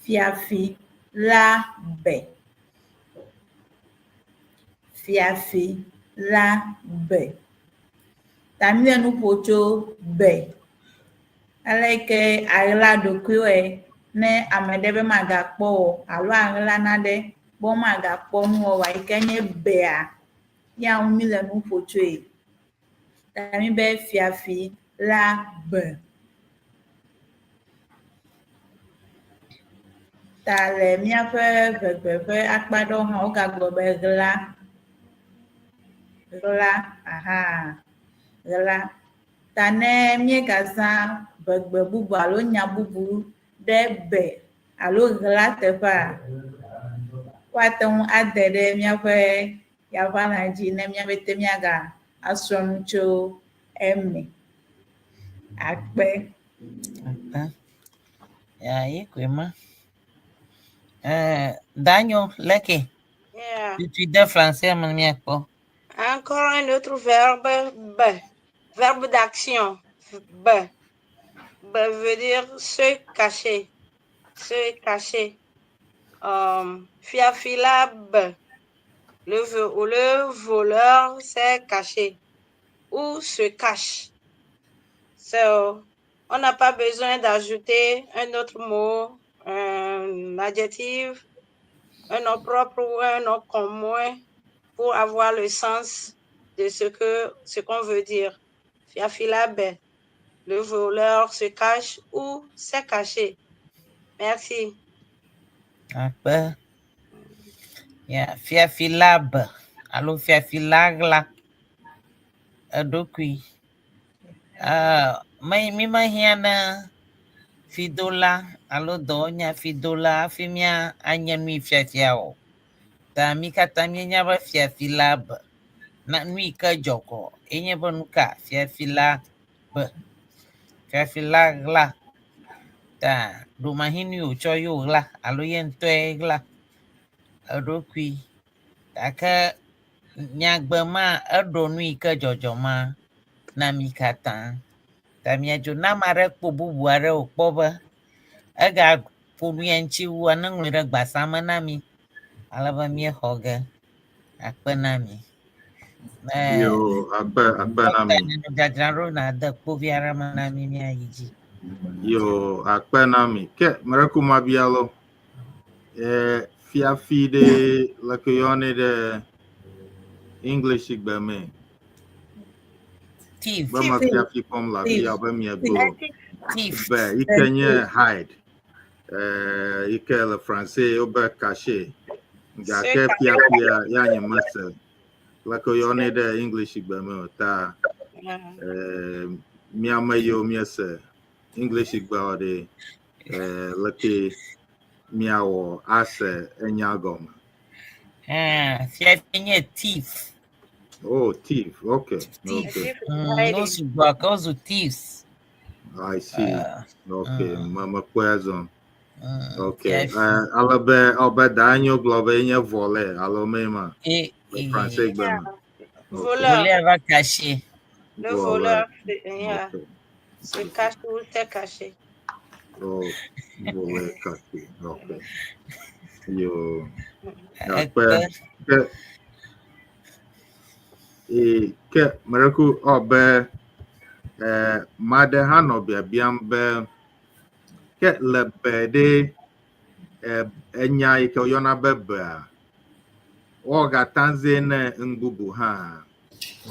fiafi la be. Fiafi la be. Ta míle nu ƒo tso be. Ale yi ke aɣla ɖokuiwòe ne ame ɖe be magakpɔ wò alo aɣla nane be womagakpɔ nuwɔwɔ yi ke nye bea, ya ŋu míle nu ƒo tsoe. Ta míbe fiafi la be. Ta le míaƒe ʋegbe ƒe akpa ɖewo hã wogagblɔ be ɣla. Ɣla aha ɣla. Ta ne míegazã ʋegbe bubu alo nya bubu ɖe be alo ɣla teƒea, woate ŋu ade ɖe míaƒe yaʋalã dzi ne míaƒete míaga asrɔ̃ nu tso eme. Akpe. Akpe. Ya ye koe ma. Danyo, leke. Yeah. Tutu de français me míakpɔ. Encore un autre verbe, B. Verbe d'action, B. B veut dire se cacher. Se cacher. Fiafila B. Le, le voleur s'est caché ou se cache. So, on n'a pas besoin d'ajouter un autre mot, un adjectif, un nom propre ou un nom commun pour avoir le sens de ce que ce qu'on veut dire. Fiafila B. Le voleur se cache ou s'est caché. Merci. Akpe. Ya, fiafila be alo fiafila ɣla eɖokui. Me mi mehiã na fidola alo dɔwɔnya fidola hafi mía anye nu yi fiafia o. Ta mi katã míenya be fiafila be. Na nu yi ke dzɔ kɔ enye be nu ka fiafila be. Fiafila ɣla. Ta ɖomahi nu yi wòtsɔ ye wòɣla alo ye ŋutɔe ɣla eɖokui. Gake nyagbe ma eɖo nu yi ke dzɔdzɔ ma na mi katã. Ta miadzo ne ame aɖe kpɔ bubu aɖe wòkpɔ be egaƒo nu ya ŋuti wua, neŋlɔe ɖe gbasa me na mi ale be míexɔ ge. Akpe na mi. Yo, akpe akpe na mi. Dzadzra ɖo nàde kpovi aɖe me na mi míayi dzi. Yo, akpe na mi. Ke mereku mabia lo. Fiafi ɖe leke yɔnɛ ɖe English gbe me. Thief. Be me fiafi kpɔm le afi ya be miegblɔ. Thief. Be yi ke nye hide. Yi ke le français wobe caché. Gake fiafia ya nye mese. Leke yɔnɛ ɖe English gbe me o ta miame yiwo miese English gbe ɖe leke miawɔ ase enya gɔme. Fiafi nye thief. Oh, thief. Okay. Thief. Okay. No sugbɔ ke wozu thieves. I see. Okay. Mama kpɔe azɔ. Okay. Fiafi. Ale be ɔbe da nyo gblɔ be nye volé alo me ma. Le français gbe me. Voleur. Voleur va cacher. Le Voleur. voleur, yeah. Se cache ou s'est caché. Oh, voleur caché. Okay. Yo. Akpe. Ke e ke mereku ɔbe maɖe hã nɔ biabiam be. Ke le be ɖe enya yi ke woyɔna be bea, woagate zãe ne nu bubu hã.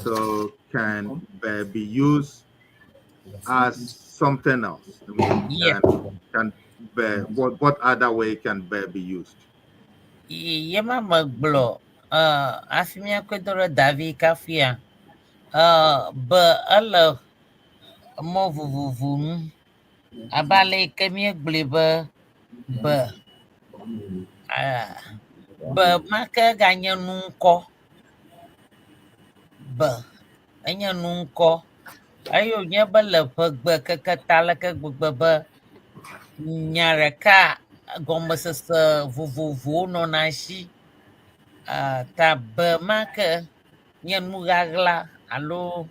So can be be used as something else? I mean, Yeah. can be what other way can be be used? Ye ma megblɔ hafi míakɔe do ɖe Davi kafia be ele mɔ vovovo nu abe ale yi ke míegblɔe be be be ma ke ganye nu ŋkɔ be enye nu ŋkɔ eye wònye be le ʋegbe keke ta leke gbegbe be nya ɖeka gɔmesese vovovowo nɔna esi ta be ma ke nye nu ɣaɣla alo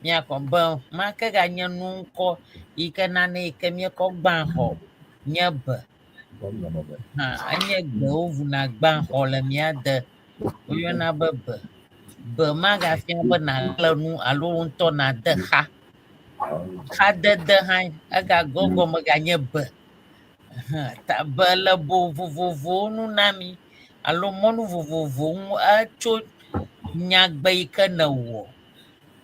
míakɔ be ma ke ganye nu ŋkɔ yi ke nane yi ke míekɔ gbã xɔ nye be hã enye gbe wovuna gbã xɔ le mía de woyɔna be be be magafia be nàɣle nu alo wò ŋutɔ nàde xa xadede hã egagɔgɔme ganye be Hã, ta be le bo vovovowo nu na mi alo mɔnu vovovowo ŋu etso nyagbe yi ke nèwɔ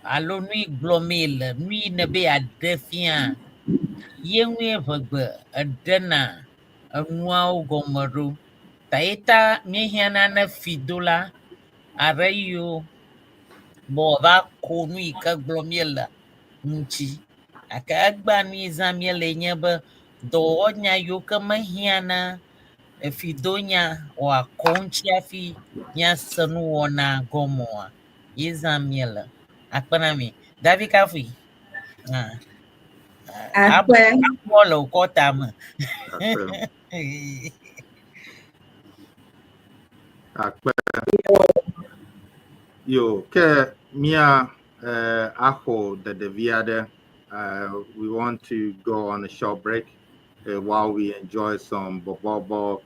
alo nu yi gblɔmee le nu yi nebe yeaɖe fia ye ŋue ʋegbe eɖena enuawo gɔme ɖo. Ta ye ta míehiãna ne fidola aɖe yiwo be wòava ko nu yi ke gblɔm míele ŋuti. Gake egbea nu yi zãm míele nye be dɔwɔnya yiwo ke mehiãna efidonya wòakɔ ŋuti hafi míase nuwɔna gɔme oa, ye zãm míele. Akpe na mi. Davi kafui. Ah. Akpe. Abɔ le wò kɔta me. Akpe. Akpe. Yo, ke mia aho ɖeɖevi aɖe. We want to go on a short break while we enjoy some bobobo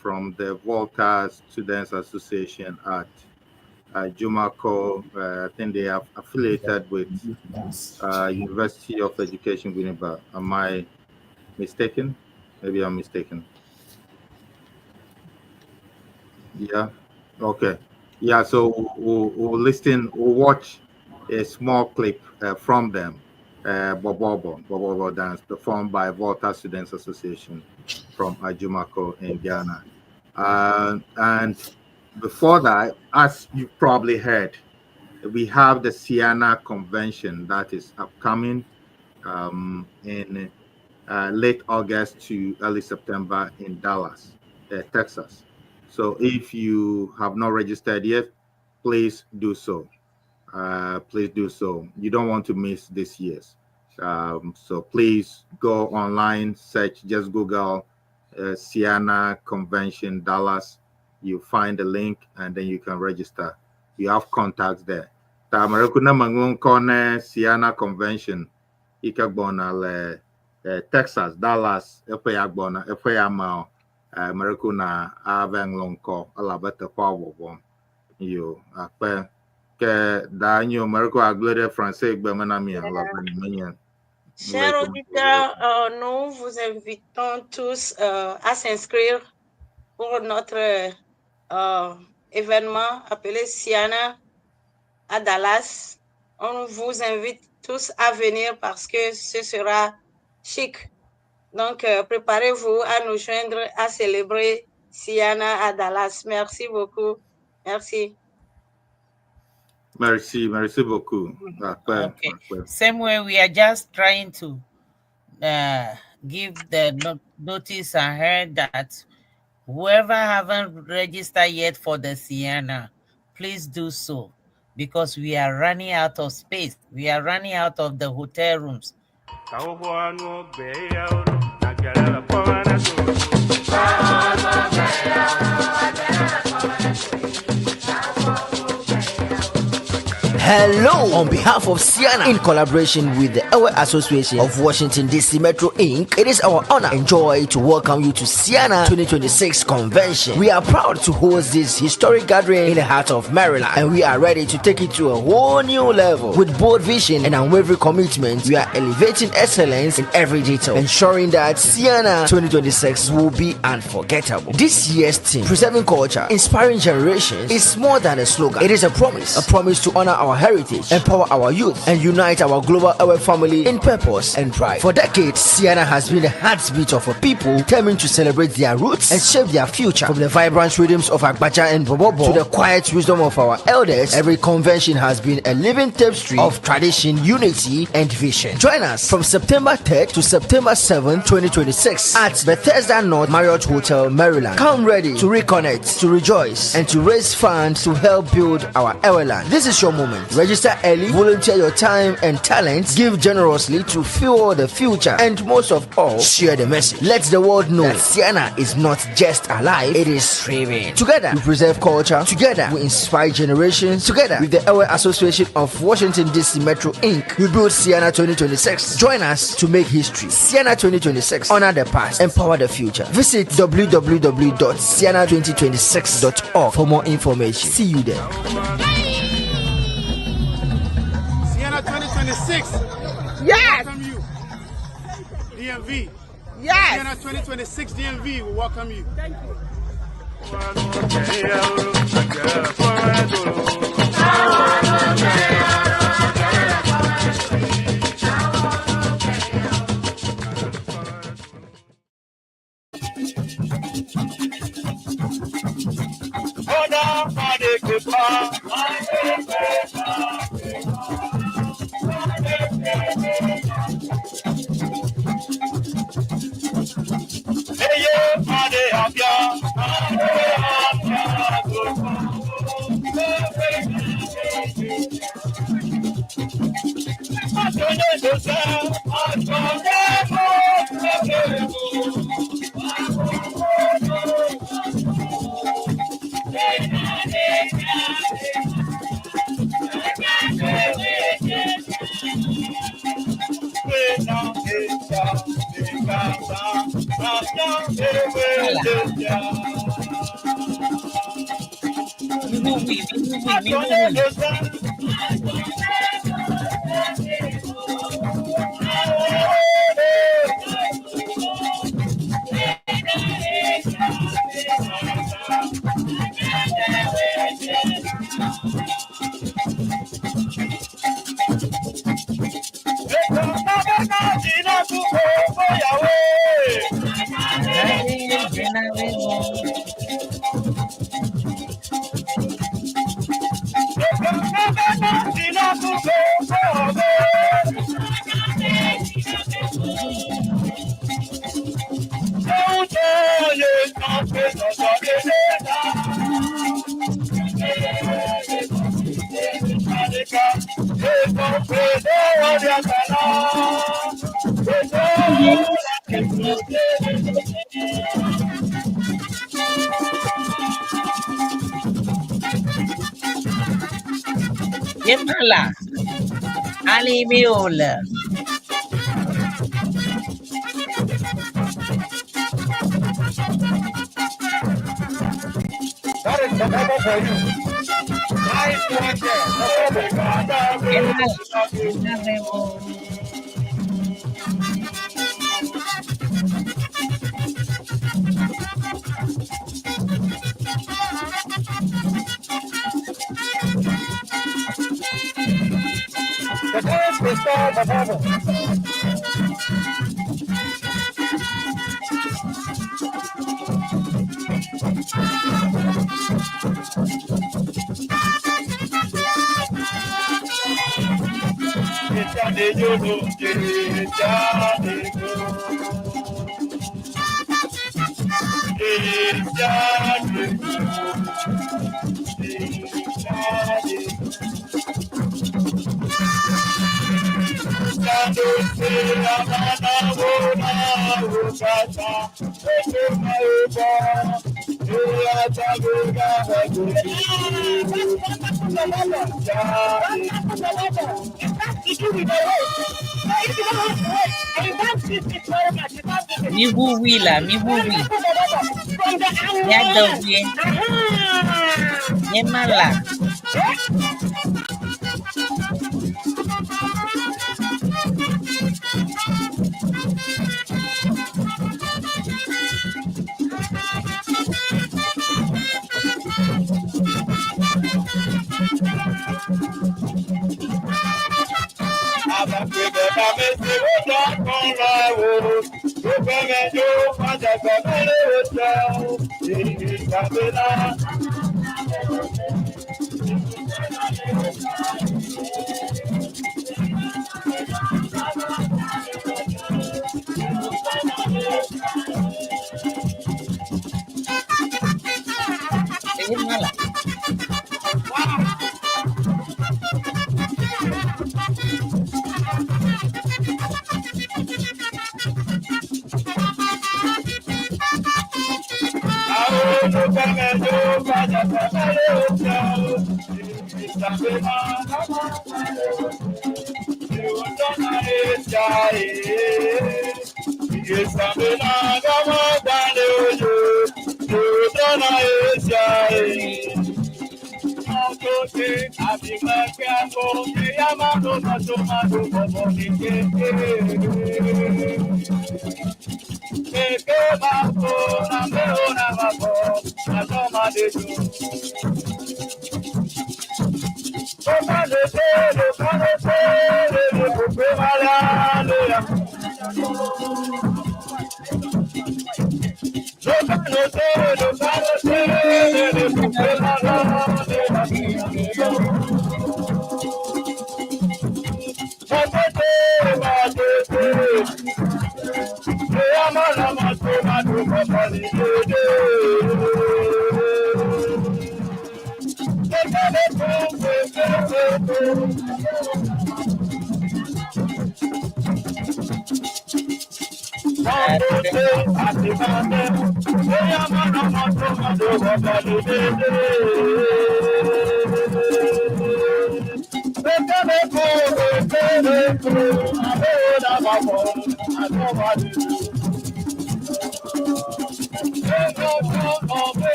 from the Volta Students Association at Jumako. I think they are affiliated with University of Education, Winneba. Am I mistaken? Maybe I'm mistaken. Yeah. Okay. Yeah. So we'll listen. We'll watch a small clip from them. Bobobo, Bobobo dance performed by Volta Students Association from Ajumako in Ghana. And before that, as you probably heard, we have the Ceana Convention that is upcoming in late August to early September in Dallas, Texas. So if you have not registered yet, please do so. Please do so. You don't want to miss this year's. So please go online, search, just Google Ceana Convention Dallas. You find the link and then you can register. You have contacts there. Ta merekuna mangun kone Ceana Convention ikagbona le Texas, Dallas, eƒe ya gbɔna, eƒe ya ma merekuna ave ŋlɔ elabe teƒea wɔwɔm. Yo, akpe ke da nyo mereko agble ɖe français gbe me na mi elabe menye. Chers auditeurs, nous vous invitons tous à s'inscrire pour notre événement appelé Ceana à Dallas. On vous invite tous à venir parce que ce sera chic. Donc, préparez-vous à nous joindre à célébrer Ceana à Dallas. Merci beaucoup. Merci. Merci, merci beaucoup. Okay. Same way, we are just trying to give the notice I heard that whoever haven't registered yet for the Ceana, please do so because we are running out of space. We are running out of the hotel rooms. Hello! On behalf of Siena, in collaboration with the Ewe Association of Washington DC Metro Inc., it is our honor and joy to welcome you to Siena 2026 Convention. We are proud to host this historic gathering in the heart of Maryland, and we are ready to take it to a whole new level. With bold vision and unwavering commitment, we are elevating excellence in every detail, ensuring that Siena 2026 will be unforgettable. This year's theme, Preserving Culture, Inspiring Generations, is more than a slogan. It is a promise, a promise to honor our heritage, empower our youth, and unite our global Ewe family in purpose and pride. For decades, Siena has been the heartbeat of a people determined to celebrate their roots and shape their future. From the vibrant rhythms of Agbaja and Bobobo to the quiet wisdom of our elders, every convention has been a living tapestry of tradition, unity, and vision. Join us from September 3rd to September 7th, 2026 at Bethesda North Marriott Hotel, Maryland. Come ready to reconnect, to rejoice, and to raise funds to help build our Eweland. This is your moment. Register early, volunteer your time and talents, give generously to fuel the future, and most of all, share the message. Let the world know that Siena is not just alive, it is thriving. Together, we preserve culture. Together, we inspire generations. Together, with the Ewe Association of Washington, D.C. Metro Inc., we build Siena 2026. Join us to make history. Siena 2026. Honor the past, empower the future. Visit www.siena2026.org for more information. See you there. Siena 2026. Yes. Welcome you. DMV. Yes. Siena 2026 DMV will welcome you. Thank you. Mihuhui, mihuhui, mihuhui. Yemala. Ali Miola. Yemala. Miʋuʋui la, miʋuʋui. Miade ʋue. Nye ma la. Ye ma la.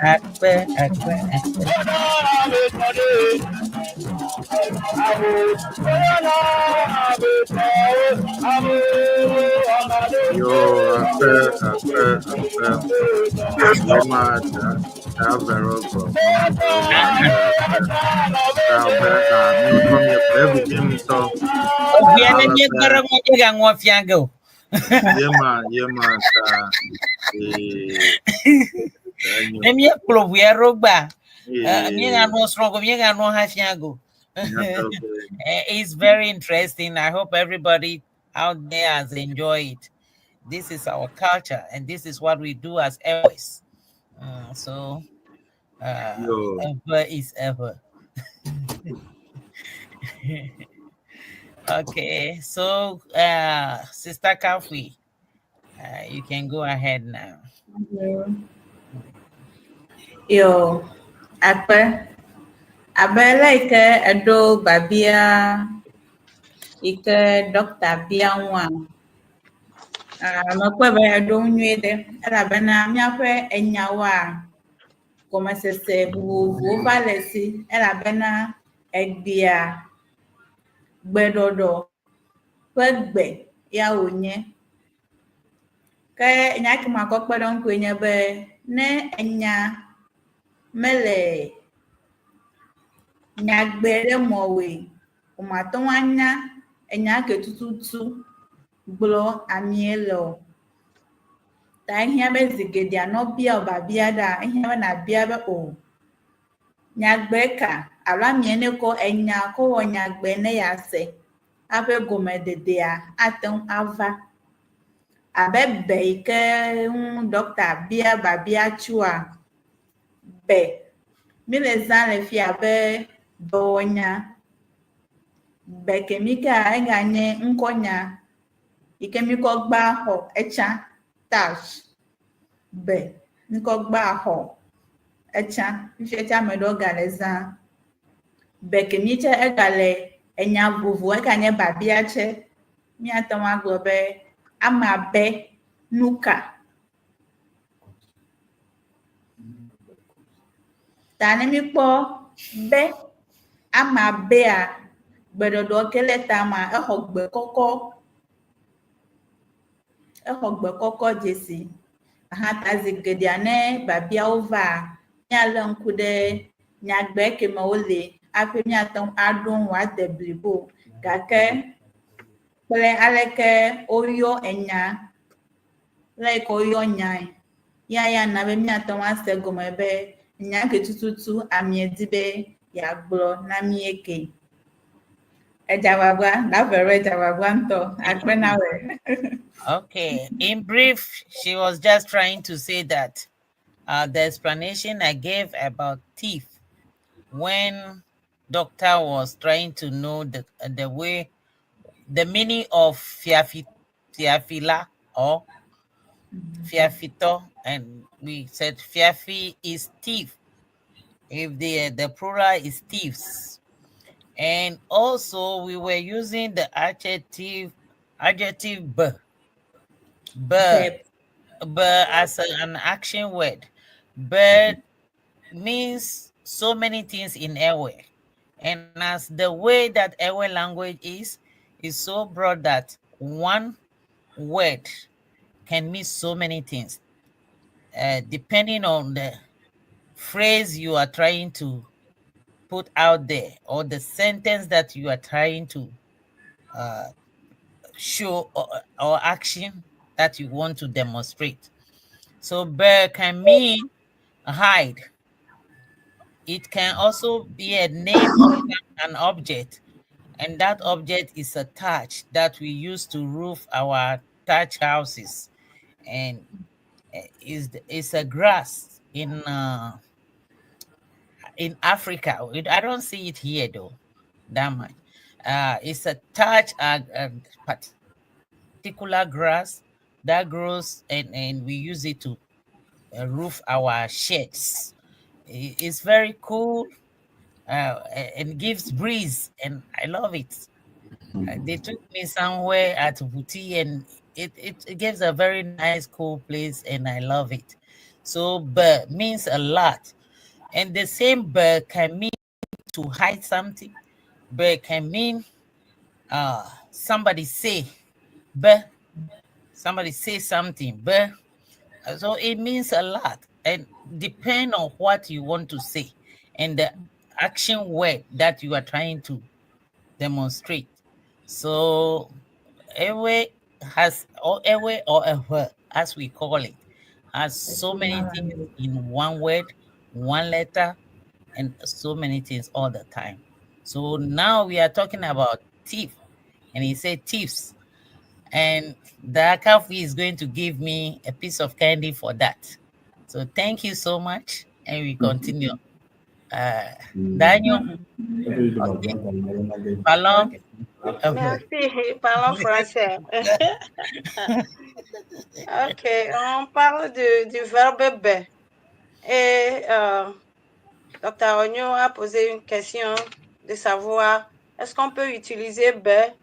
Akpe, akpe, akpe. Yo, akpe, akpe, akpe. Yoma ta vero go. Ta be a mi ko mi pe bi mi ŋutɔ. Obia ne míekpe ɖe ŋu míegaŋɔ fia ge o. Yema, yema ta. Eh, enyo. Ne míekplɔ ʋua ɖo gbea, Eh, míeganɔ srɔ̃ go, míeganɔ hã fia go. nyateƒe. It's very interesting. I hope everybody out there has enjoyed. This is our culture, and this is what we do as Ewes. So, Yo, ever is ever. Okay, so Sister Kafui, you can go ahead now. Yo, akpe. Abe le yi ke eɖo biabia yi ke ɖɔkta bia ŋua, mekpɔe be eɖo ŋu nyuie ɖe elabena míaƒe enyawoa, gɔmesese vovovowo va le esi elabena egbea gbeɖɔɖɔ ƒe gbe ya wònye. Ke nya ke makɔ kpe ɖe eŋu koe nye be ne enya mele nyagbe ɖe mɔwòe, womate ŋu anya enya ke tututu gblɔ amie le o. Ta ehiã be zi geɖea ne wobia wò biabia ɖea, ehiã be nàbia be o nyagbe ka alo amie ne kɔ enya kɔ wɔ nyagbe ne yease hafi gɔmededea ate ŋu ava. Abe be yi ke ŋu ɖɔkta bia biabia tsoa, be míle zã le fia abe dɔwɔnya. Be kemi kea eganye ŋkɔnya yi ke míkɔ gbaa xɔ etsã thatch. Be míkɔ gbaa xɔ etsã. Fifia tse ame ɖewo gale zã. Be kemi tse egale enya vovo eganye biabia tse. Míate ŋu agblɔ be amea be nuka? Ta ne míkpɔ be amea bea, gbeɖɔɖɔ ke le tamea, exɔ gbe kɔkɔ. Exɔ gbe kɔkɔ dzesi. Aha ta zi geɖea ne biabiawo vaa, míalé ŋku ɖe nyagbe ke me wole hafi míate ŋu aɖo ŋu wòade blibo. Gake kple aleke woyɔ enya le yi ke woyɔ nyae ya ya na be míate ŋu ase egɔme be nya ke tututu amea di be yeagblɔ na mí eke. Edze agbagba, Davero edze agbagba ŋutɔ. Akpe na wòe. Okay. In brief, she was just trying to say that the explanation I gave about thief when doctor was trying to know the way the meaning of fiafi fiafila or fiafito, and we said fiafi is thief. If the plural is thieves. And also we were using the adjective b b b as an action word. But means so many things in Ewe. And as the way that Ewe language is so broad that one word can mean so many things, depending on the phrase you are trying to put out there or the sentence that you are trying to show or action that you want to demonstrate. So bear can mean hide. It can also be a name of an object, and that object is a thatch that we use to roof our thatch houses, and is a grass in Africa. I don't see it here though that much. It's a thatch, a particular grass that grows, and we use it to roof our sheds. It's very cool and gives breeze, and I love it. They took me somewhere at Bouti, and it gives a very nice, cool place, and I love it. So, bird means a lot. And the same bird can mean to hide something. Bird can mean somebody say, but somebody say something, but so it means a lot, and depend on what you want to say and the action word that you are trying to demonstrate. So Ewe has, or Ewe or Ewe, as we call it, has so many things in one word, one letter, and so many things all the time. So now we are talking about thief, and he said thieves. And the Akafi is going to give me a piece of candy for that. So thank you so much. And we continue. Daniel, okay. Parlons. Merci, parlons français. Ok, on parle du verbe be. Et Dr. Ogno a posé une question de savoir est-ce qu'on peut utiliser be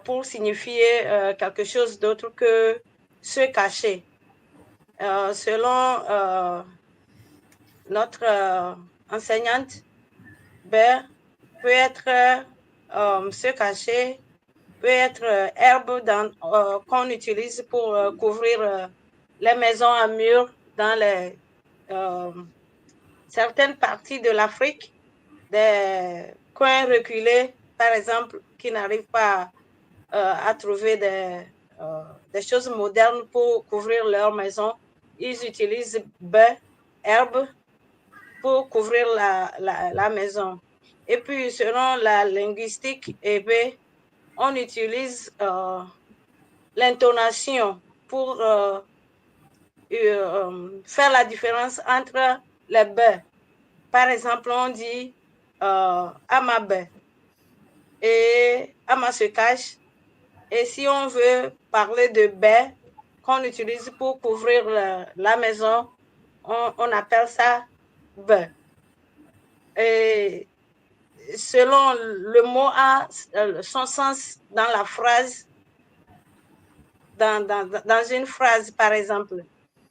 pour signifier quelque chose d'autre que se cacher. Selon notre enseignante, be peut être se cacher, peut être herbe qu'on utilise pour couvrir les maisons à murs dans les certaines parties de l'Afrique, des coins reculés, par exemple, qui n'arrivent pas à trouver des choses modernes pour couvrir leur maison, ils utilisent baies, herbes pour couvrir la maison. Et puis, selon la linguistique éwé, on utilise l'intonation pour faire la différence entre les baies. Par exemple, on dit Ama be et Ama se cache. Et si on veut parler de baies qu'on utilise pour couvrir la maison, on appelle ça be. Et selon le mot a son sens dans la phrase, dans une phrase par exemple,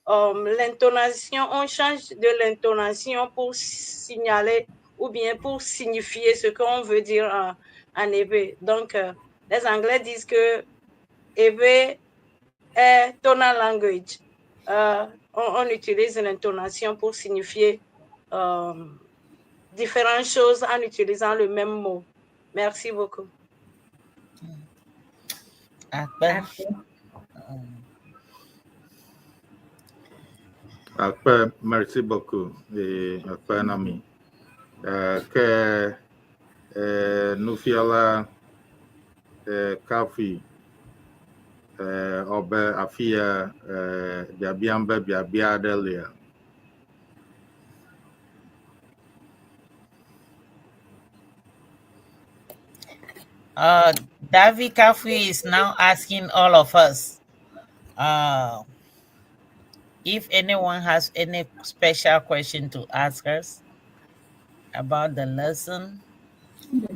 l'intonation, on change de l'intonation pour signaler ou bien pour signifier ce qu'on veut dire en éwé. Donc, les Anglais disent que éwé est tonal language. On utilise l'intonation pour signifier différentes choses en utilisant le même mot. Merci beaucoup. Akpe. Akpe, merci beaucoup. Et akpe na mi. Ke nufiala Kafi ɔbe afia biabiam be biabia aɖe lia. David Kafui is now asking all of us if anyone has any special question to ask us about the lesson,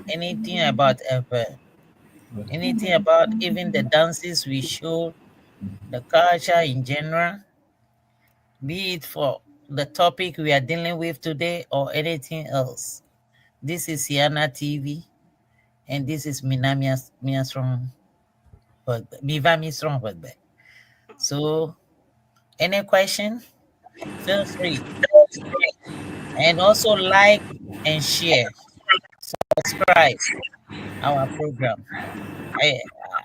anything about Ewe, anything about even the dances we showed, the culture in general, be it for the topic we are dealing with today or anything else. This is Siana TV, and this is Mina Miasron, Miva Misron. So, any question? Feel free. And also like and share, subscribe our program.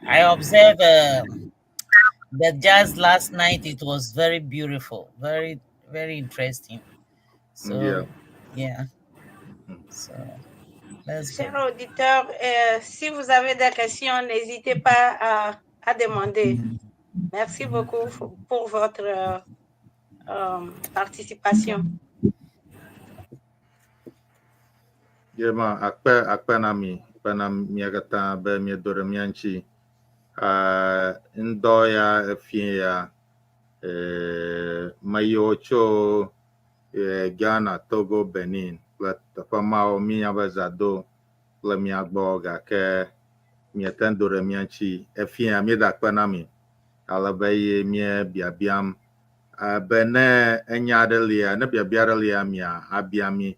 I observed the jazz last night. It was very beautiful, very, very interesting. So, yeah. So, let's go. Chers auditeurs, si vous avez des questions, n'hésitez pas à demander. Merci beaucoup pour votre participation. Yema akpe akpe na mi akpe na mia katã be miedo ɖe mía ŋuti. Ŋdɔ ya efie ya me yiwo tso Ghana, Togo, Benin kple teƒe mawo míenya be zã do kple mía gbɔ gake miete ŋu do ɖe mía ŋuti. Efie ya míeda akpe na mi ale be ye mía biabiam be ne enya aɖe lia, ne biabia aɖe lia mia abia mi.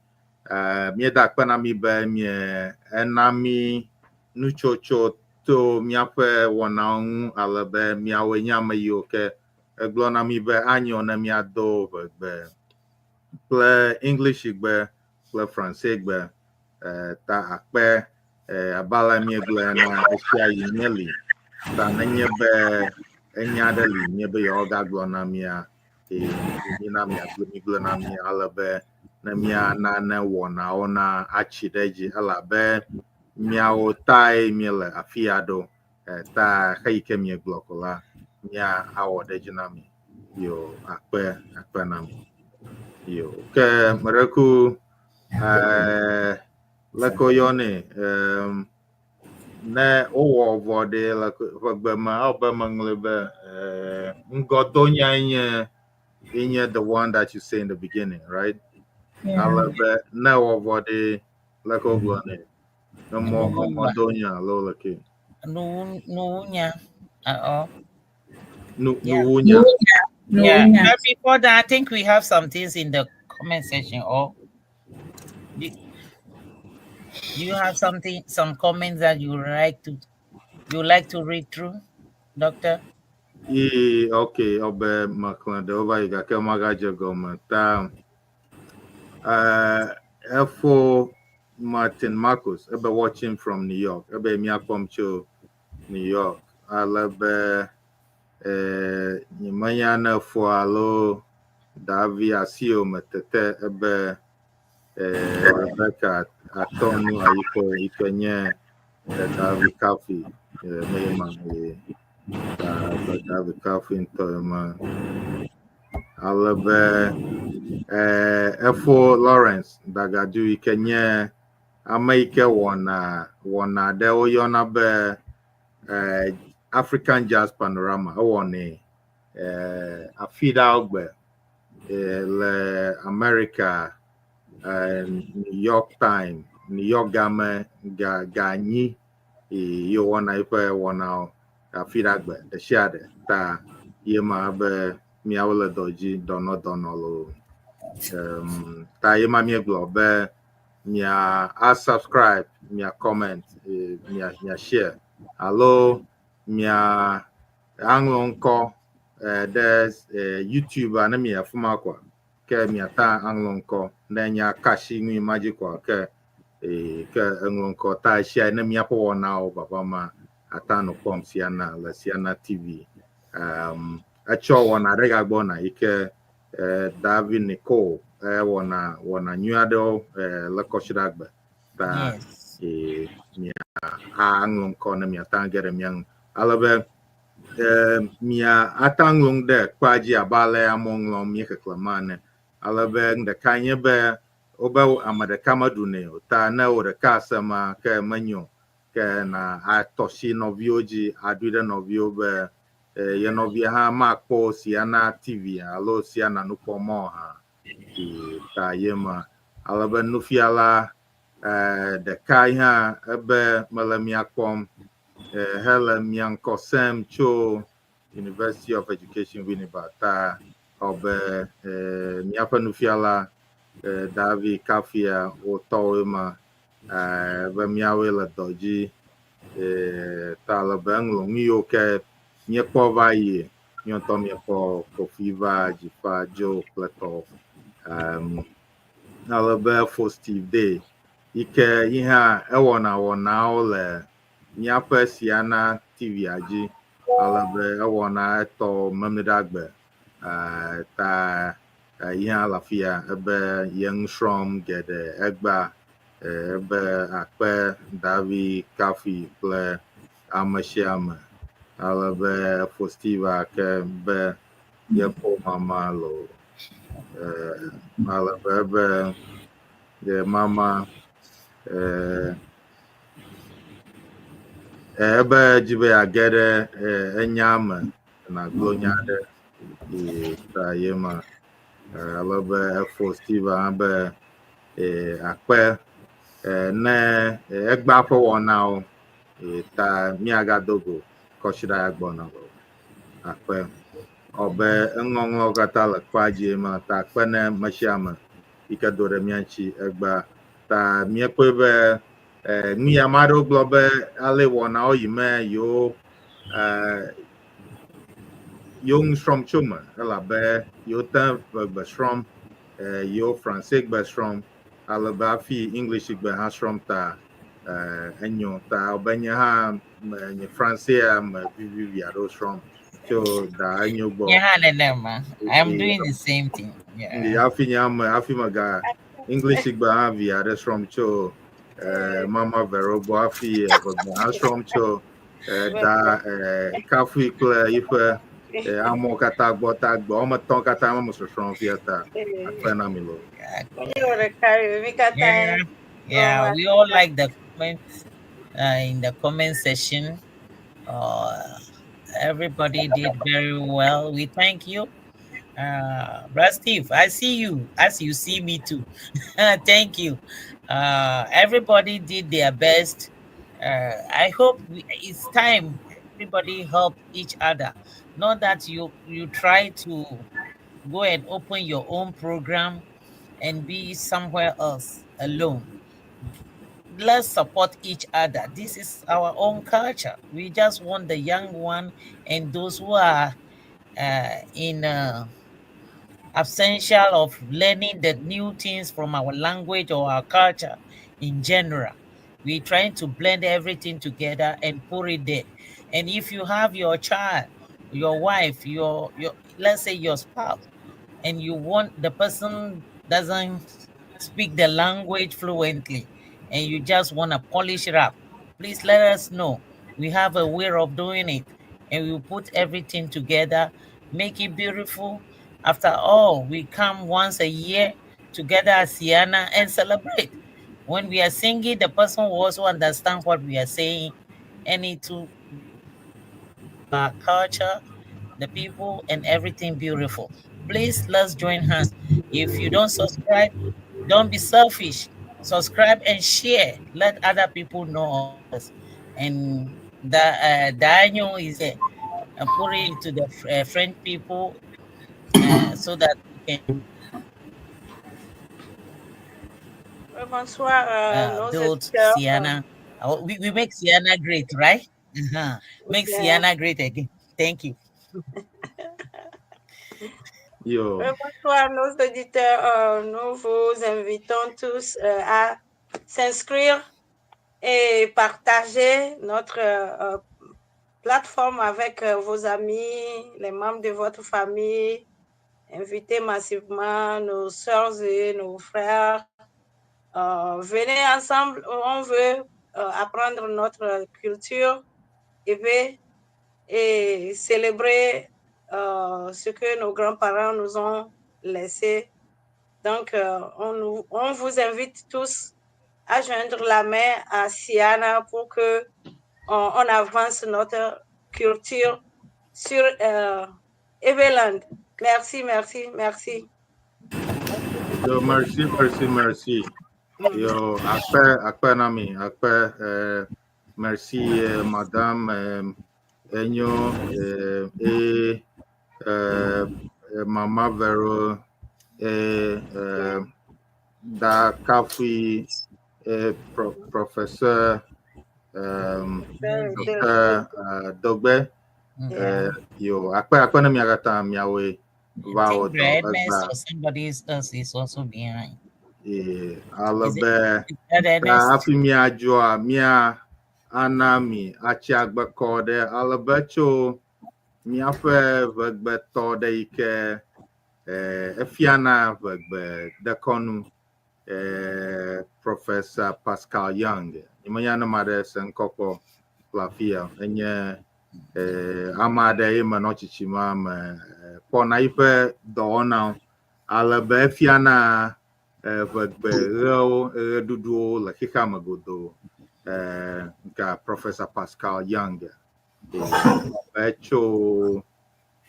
Míeda akpe na mi be mie ena mi nutsotso to míaƒe wɔnawo ŋu ale be míawoe nye ame yiwo ke egblɔ na mi be anyo ne míado ʋegbe kple English gbe kple Français gbe ta akpe abe ale míegblɔe ene esia yi míeli ta nenye be enya aɖe li míebe yewoagagblɔ na mía eye mína miagblɔ migblɔ na mí ale be ne míana ne wɔnawo na atsi ɖe edzi elabe míawo tae míele afi ya ɖo ta xe yi ke miegblɔ ko la mía awɔ ɖe edzi na mi yo akpe akpe na mi yo ke meɖeku leke woyɔnɛ ne wowɔ vɔ ɖe le ʋegbe me awɔ be meŋlɔe be ŋgɔdonyae nye the one that you say in the beginning, right? Yeah. Ale be ne wɔ vɔ ɖe leke wogblɔnɛ emɔ emɔdonya alo leke Nuwunya. Uh-oh. nu Yeah. nuwunya. Yeah. Nuwunya. But before that, I think we have some things in the comment section. Or do you have something, some comments that you like to read through, Doctor? Ee, okay, ɔbe mexlẽ ɖewo va yi gake magadze gɔme ta efo Martin Marcus ebe watching from New York ebe míakpɔm tso New York. Ale be nyemenya ne fo alo Davi asiwo me tete ebe Rebecca atɔ nu ayikɔ yi ke nye Davi Kafi meyema ta Davi Kafi ŋutɔ ma. Ale be efo Lawrence Dagadu yi ke nye ame yi ke wɔna wɔna ɖe woyɔna be African Jazz Panorama. Ewɔnɛ afi ɖawo gbe le America, New York time, New York game ga ga nyi ye wɔna eƒe wɔnawo afi ɖa gbe ɖe sia ɖe ta ye ma be míawo le dɔ dzi dɔnɔ dɔnɔ lo. Ta ye ma míegblɔ be mia a subscribe, mia comment, mia share alo mia aŋlɔ ŋkɔ ɖe YouTube a ne mi afi ma kɔa ke miata aŋlɔ ŋkɔ ne nya kasi nui ma dzi kɔa ke eŋlɔ ŋkɔ ta esia ne míaƒe wɔnawo vava ma ata nɔ kpɔm Siana le Siana TV. Etsɔ wɔna ɖe gagbɔna yi ke David Nicole wɔna wɔna nyui aɖewo le kɔsiɖagbe ta mia aŋlɔ ŋkɔ ne miata ge ɖe mia ŋu ale be mia ata ŋlɔ nu ɖe kpea dzi abe ale amewo ŋlɔm míexexlẽ ma ene. Ale be nu ɖeka nye be wobe ame ɖeka meɖunɛ o ta ne wò ɖeka se ma ke menyo ke na atɔ si nɔviwo dzi aɖui ɖe nɔviwo be ye nɔvia hã makpɔ Siana TV alo Siana nukpɔmɔ hã ta ye ma. Ale be nufiala ɖeka hã ebe mele mia kpɔm hele mia ŋkɔ sem tso University of Education Winneba ta ɔbe míaƒe nufiala Davi Kafia wotɔwoe ma be míawoe le dɔ dzi ta le be eŋlɔ nu yiwo ke míekpɔ va yi míawo ŋutɔ míekpɔ Kofi va Dzifa Joe kple tɔwo. Ale be fo Steve Day yi ke yi hã ewɔna wɔnawo le míaƒe Siana TV-a dzi ale be ewɔna etɔ Memleɖagbe ta yi hã le afi ya ebe ye nu srɔ̃m geɖe egbea ebe akpe Davi Kafi kple ame sia ame ale be fo Steve ke be yekpɔ mama lo ale be ebe ye mama ebe dzi be yeage ɖe enya me nàgblɔ nya ɖe ta ye ma ale be efo Steve hã be akpe ne egbea ƒe wɔnawo ta míagado go kɔsiɖa ya gbɔna o akpe ɔbe eŋɔŋlɔwo katã le kpea dzi ma ta akpe ne me sia ame yi ke do ɖe mía ŋuti egbea ta míekpɔe be nu ya ame aɖewo gblɔ be ale wɔnawo yi me yewo yewo nu srɔ̃m tso me elabe yewo te ʋegbe srɔ̃m, yewo Fransegbe srɔ̃m ale be hafi English gbe hã srɔ̃m ta enyo ta be nye hã nye Fransea me vivivi aɖewo srɔ̃m tso da enyo gbɔ. Nye hã nenema. I am doing the same thing. Yeah. Hafi nye ame hafi mega English gbe hã vi aɖe srɔ̃m tso Mama Vero gbɔ hafi ʋegbe hã srɔ̃m tso da Kafui kple yiƒe amewo katã gbɔ ta gbe woame etɔ̃ katã me sɔsrɔ̃m fia ta akpe na mi lo. Yeah, we all like the comments in the comment section. Everybody did very well. We thank you. Brother Steve, I see you as you see me too. Thank you. Everybody did their best. I hope it's time everybody help each other. Not that you try to go and open your own program and be somewhere else alone. Let's support each other. This is our own culture. We just want the young one and those who are in absentia of learning the new things from our language or our culture in general. We're trying to blend everything together and put it there. And if you have your child, your wife, your let's say your spouse, and you want the person doesn't speak the language fluently, and you just want to polish it up, please let us know. We have a way of doing it, and we put everything together, make it beautiful. After all, we come once a year together as Ceana and celebrate. When we are singing, the person will also understand what we are saying, and it will our culture, the people, and everything beautiful. Please, let's join hands. If you don't subscribe, don't be selfish. Subscribe and share. Let other people know us. And the Daniel is there. And put it to the French people so that we can Bonsoir, nos build auditeurs. Ceana. We make Ceana great, right? Uh-huh. Make Yeah. Ceana great again. Thank you. Yo. Bonsoir, nos auditeurs. Nous vous invitons tous à s'inscrire et partager notre plateforme avec vos amis, les membres de votre famille. Invitez massivement nos sœurs et nos frères. Venez ensemble, on veut apprendre notre culture et, puis, et célébrer ce que nos grands-parents nous ont laissé. Donc, on vous invite tous à joindre la main à Ceana pour que on avance notre culture sur Eveland. Merci, merci, merci. Yo, merci, merci, merci. Yo, akpe, akpe na mi, akpe, merci, madame Enyo, et Mama Vero, et Da Kafi, et professeur Dr. Dogbe, yo, akpe, akpe na mi agata miawe, va I o think do, Ernest or somebody else is also behind. Alabe Is that Ernest? hafi miadzɔa mia ana mi atsi agbekɔ ɖe alebe tso míaƒe ʋegbetɔ ɖe yi ke efiana ʋegbe dekɔnu Professor Pascal Young. Nyemenya ne ame aɖe se ŋkɔ kpɔ le afi ya. Enye ame aɖe ye menɔ tsitsime me kpɔna yiƒe dɔwɔnawo alebe efiana ʋegbe ɣewo ɣeɖuɖuwo le xexea me godoo. Nka Professor Pascal Young etso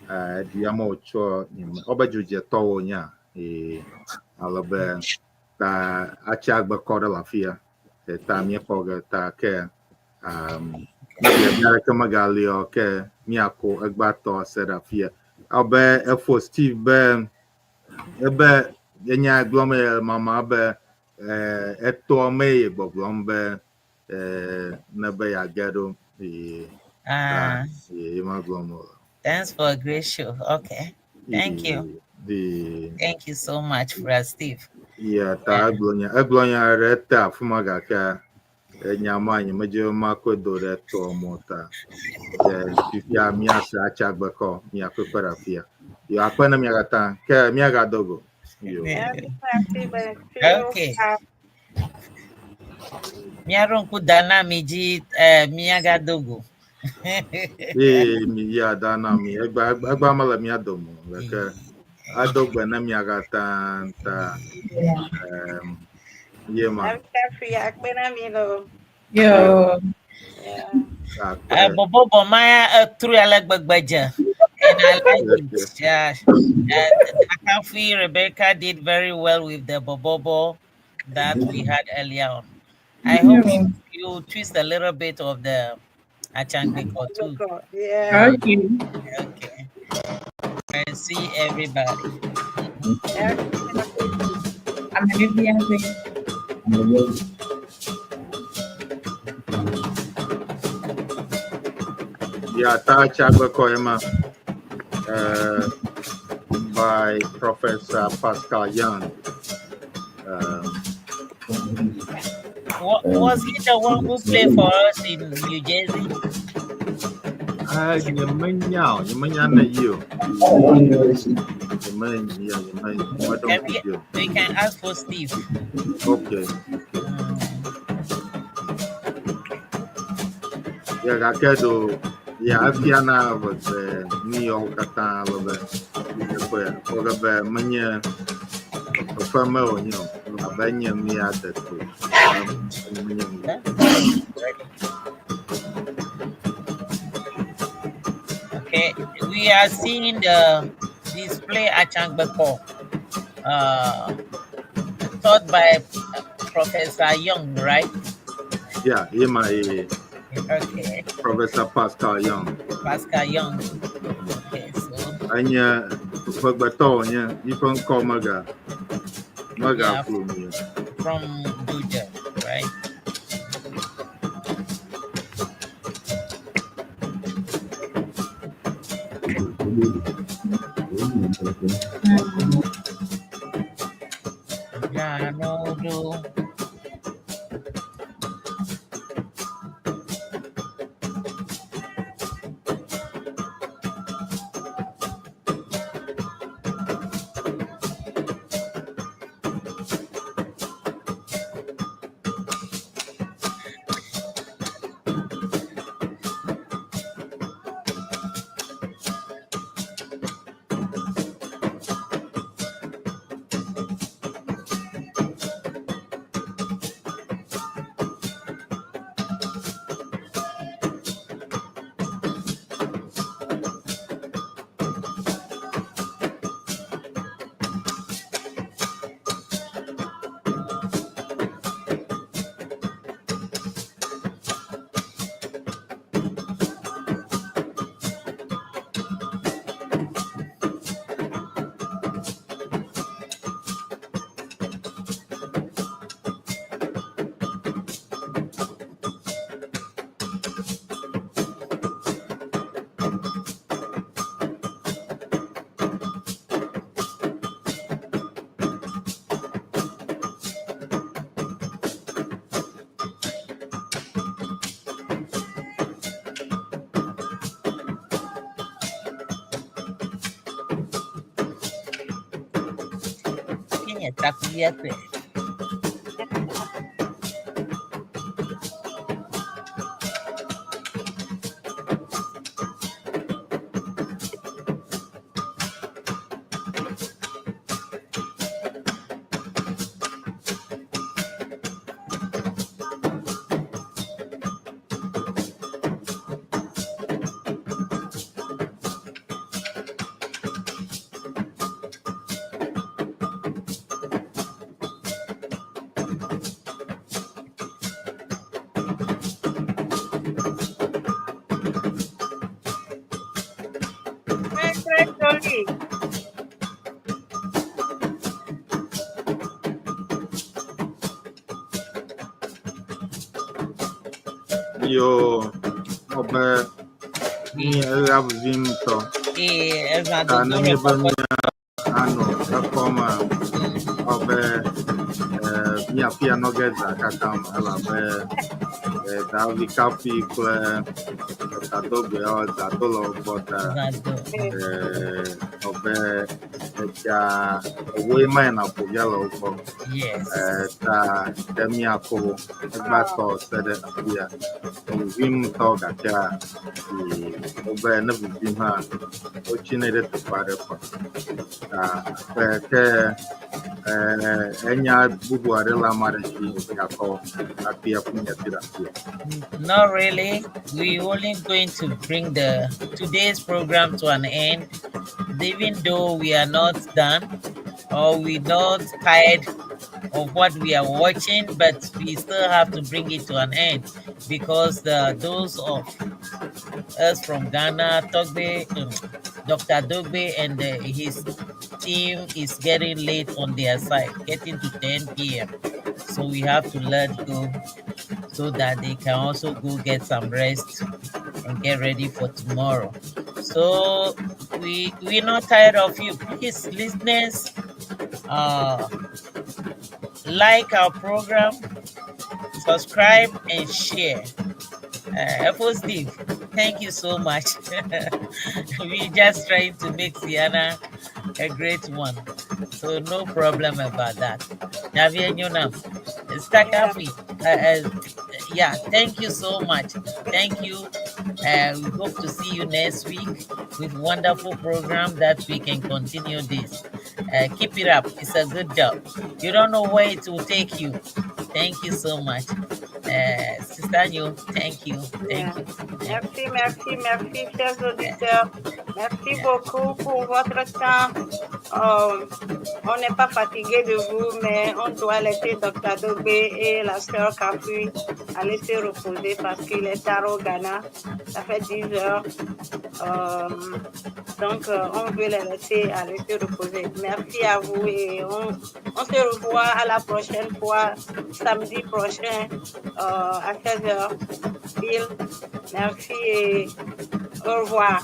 edu ya me wòtsɔ wobe dzodzetɔwo nya alebe ta atsi agbekɔ ɖe le afi ya ta míekpɔ ge ta ke ne biabia ɖeke megali o ke míako egbãtɔ se ɖe afi ya. Abe efo Steve be ebe enya gblɔm ye mama be etoa me ye gbɔgblɔm be ne be yeage ɖo ye Ah, ye ma gblɔm o. thanks for a great show. Okay. Thank you. The Thank you so much, Brother Steve. Yeah, ta egblɔ nya ɖe te afi ma gake enya ma nye medze be makɔe do ɖe toa me ta. Fifia míase atsi agbekɔ míakɔe kpe ɖe afia. Yo akpe ne mia katã ke míagado go. Yo. Merci, merci, merci. Okay. Míaɖo ŋku da na mi dzi míagado go. Ee mi ya da na mi egba egba mele mía dome o gake ado gbe ne mia katã ta ye ma. Merci, akpe na mi lo. Yo. Yeah. Akpe. Bobo Maya threw ale gbegbe dze. And I like it. Yeah. Akafi Rebecca did very well with the bobobo that we had earlier on. I hope you twist a little bit of the Atsiangbekɔ too. Yeah. Okay. Okay. I see everybody. Merci. I'm a Yeah, ta atsi agbekɔ ye ma. By Professor Pascal Young. Was he the one who played for us in New Jersey? Ah, nyemenya o, nyemenya na yi o. Nyemenya, nyemenya, nyemeɖo Can ŋku we, dzi o. we can ask for Steve. Okay. Ya gake ɖo ya efia na veve nu yawo katã ale be ekpɔe kpɔ ge be menye fefe me wònye o abe nye mía de to menye nu. Okay, we are seeing the display Atsiãgbekɔ, taught by Professor Young, right? Yeah, ye ma ye Okay, Professor Pascal Young. Pascal Young. Okay, so Enye ƒegbetɔ wònye yiƒe ŋkɔ mega yeah, megaflu mi o. from Georgia, right? Yeah, no, do. Kenya takuya pe. Très, très joli. Yo, ɔbe mi eya vivi ŋutɔ. Eh, eva Ta dodo nenye le be kɔkɔ. mía anɔ ekpɔm ɔbe míafia nɔ ge zã katã me elabe davi kafi kple tadogbeawo zãdo le wo gbɔ ta Zado. ɔbe etsia ewoe ma yina ƒo via le wo gbɔ. Yes. Ta ɖe míako egbãtɔ se ɖe afia. Evivim ŋutɔ gakea wobe ne vivim hã wotsinɛ ɖe teƒe aɖe kɔ. Ta ke ke enya bubu aɖe le ame aɖe si gakɔ hafi aƒu nyati ɖe afia. Not really. We only going to bring the today's program to an end, even though we are not done or we not tired of what we are watching, but we still have to bring it to an end because the those of us from Ghana, Togbe, Dr. Dogbe and his team is getting late on their side, getting to 10 p.m. So we have to let go so that they can also go get some rest and get ready for tomorrow. So we're not tired of you. Please, listeners, like our program, Subscribe and share. Efo Steve, thank you so much. We just trying to make Ceana a great one. So no problem about that. Javier Nyonam, Stakafui, yeah, thank you so much. Thank you. We hope to see you next week with wonderful program that we can continue this. Keep it up. It's a good job. You don't know where it will take you. Thank you so much. Sister Nyo, thank you. Thank you. Merci, merci, merci, chers auditeurs. Merci beaucoup pour votre temps. On n'est pas fatigué de vous, mais on doit laisser Dr. Dogbe et la sœur Kafui aller se reposer parce qu'il est tard au Ghana. Ça fait 10 heures. Donc, on veut les laisser aller se reposer. Merci à vous et on se revoit à la prochaine fois, samedi prochain à 16 heures. Bill, merci et au revoir.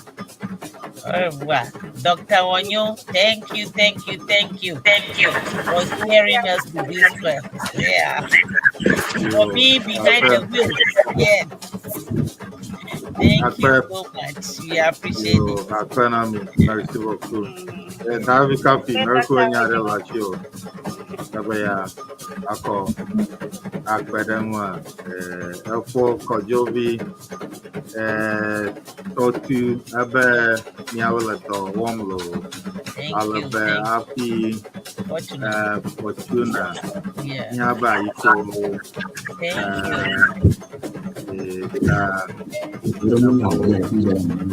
Au revoir. Dr. Wanyo, thank you, thank you, thank you, thank you for steering us to this class. Yeah. For being behind the wheel. Yeah. Thank you so much. We appreciate it. Akpe na mi, merci beaucoup. Davi Kapi, merci enya ɖe le asi o. Ebe ya akɔ akpe ɖe ŋua. Efo Kɔdzovi tɔtu ebe miawo le dɔ wɔm lo. Thank Ale you. be Thank you. hafi Fortuna. Fortuna Yeah. miabe ayiko Thank you.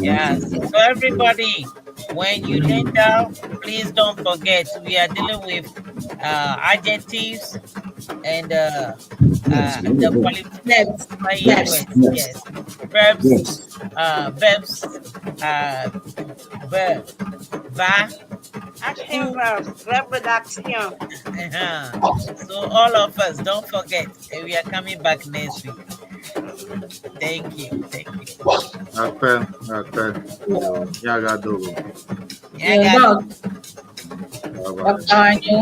Yes. So everybody, when you lay down, please don't forget we are dealing with adjectives and the qualifying Verbs. words. Yes. Verbs. Verbs. Verb. Va. Action verbs, verbe d'action. So all of us, don't forget, we are coming back next week. Thank you. Thank you. Akpe, akpe. Miagado. Yeah, Doc, Bye bye. Dr. Wanyo.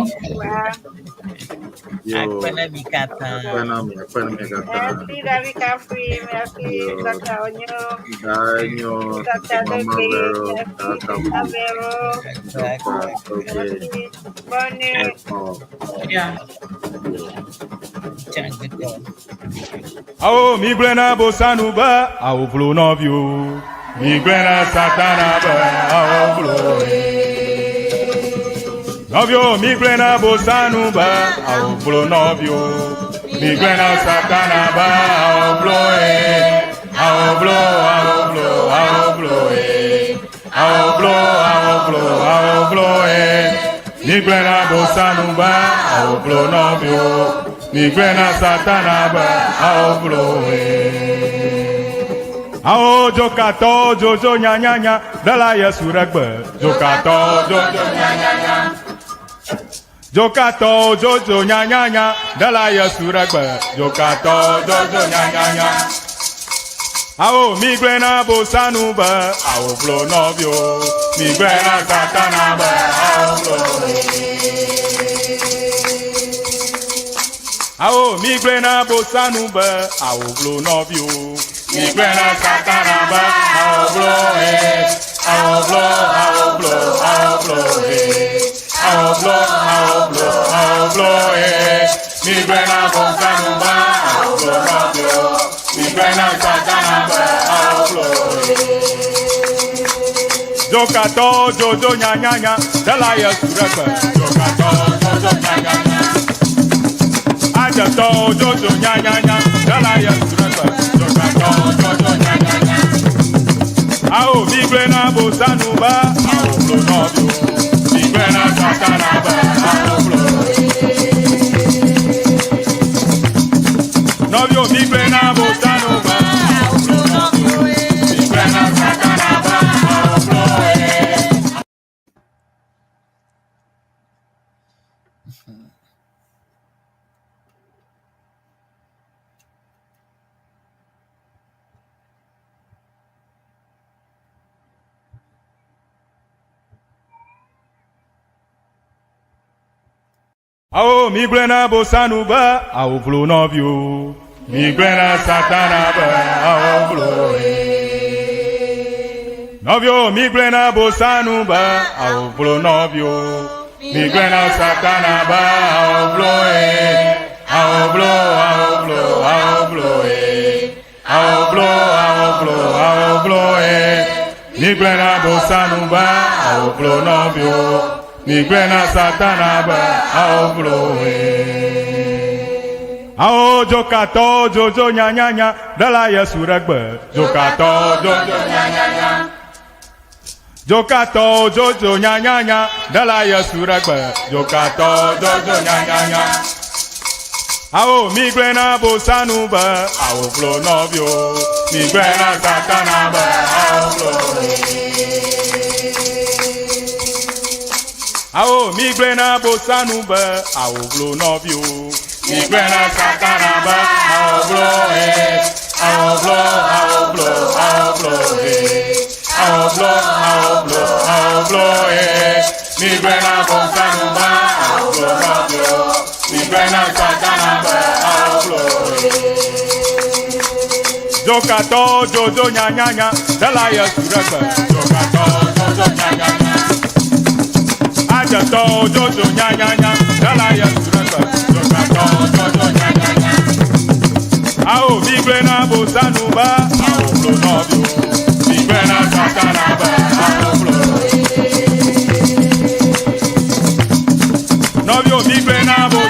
Yo. Akpe na mi katã. Akpe na mi, akpe na mi katã. Merci David Kafui, merci Yo. Dr. Onyo, Danyo, Dr. Mama Dogbe, Vero, merci Dr. Sister Vero, Dr. Dogbe, merci. Bonne nuit. Ekɔ. Yeah. Awo mi gblẽ na bosanu be awo vlo nɔviwo. Mi gblẽ na satana be awo vlo. Nɔviwo mi gblẽ na bosanu be awo vlo nɔviwo. Mi gblẽ na satana be awo vlo ye. Awo vlo, awo vlo, awo vlo ye. Awo vlo, awo vlo, awo vlo ye. Mi gblẽ na bosanu be awo vlo nɔviwo. Mi gblẽ na satana be awo vlo ye. Awo dzokatɔ dzodzo nyanyanya ɖela Yesu ɖe gbe. Dzokatɔ dzodzo nyanyanya. Dzokatɔ dzodzo nyanyanya ɖela Yesu ɖe gbe. Dzokatɔ dzodzo nyanyanya. Awo mi gblẽ na bosanu be awo vlo nɔviwo. Mi gblẽ na satana be awo vlo. Awo mi gblẽ na bosanu be awo vlo nɔviwo. Mi gblẽ na satana be awo vlo ye. Awo vlo, awo vlo, awo vlo ye. Awo vlo, awo vlo, awo vlo ye. Mi gblẽ na bosanu be awo vlo nɔviwo. Mi gblẽ na satana be awo vlo ye. Dzokatɔ dzodzo nyanyanya ɖela Yesu ɖe gbe. Dzokatɔ dzodzo nyanyanya. Adzetɔ dzodzo nyanyanya ɖela Yesu ɖe gbe. Dzokatɔ dzodzo nyanyanya. Awo mi gblẽ na bosanu be awo vlo nɔviwo. Mi gblẽ na satana be awo vlo. Nɔviwo mi gblẽ na bosanu be awo vlo nɔviwo. Mi gblẽ na satana be awo vlo ye. Awo mi gblẽ na bosanu be awo vlo nɔviwo. Migblẽ na Satana be awoblo e. Nɔviwo migblẽ na Bosanu be awoblo nɔviwo. Migblẽ na Satana be awoblo e. Awoblo, awoblo, awoblo e. Awoblo, awoblo, awoblo e. Migblẽ na Bosanu be awoblo nɔviwo. Migblẽ na Satana be awoblo e. Awo dzokatɔwo dzodzo nyanyanya ɖela Yesu ɖe gbe. Dzokatɔwo dzodzo nyanyanya. Dzokatɔwo dzodzo nyanyanya ɖela Yesu ɖe gbe. Dzokatɔwo dzodzo nyanyanya. Awo migblẽ na Bosanu be awo blo nɔviwo. Migblẽ na Satana be awo blo. Awo migblẽ na Bosanu be awo blo nɔviwo. Migblẽ na Satana be awo blo e. Awo blo, awo blo, awo blo e. Awo blo, awo blo, awo blo e. Migblẽ na Bosanu be awo blo nɔviwo. Migblẽ na Satana be awo blo e. Dzokatɔwo dzodzo nyanyanya ɖela Yesu ɖe gbe. Dzokatɔwo dzodzo nyanyanya. Adzetɔwo dzodzo nyanyanya ɖela Yesu ɖe gbe. Dzokatɔwo dzodzo nyanyanya. Awo migblẽ na Bosanu be awo blo nɔviwo. Migblẽ na Satana be awo blo. Nɔviwo migblẽ na Bosanu.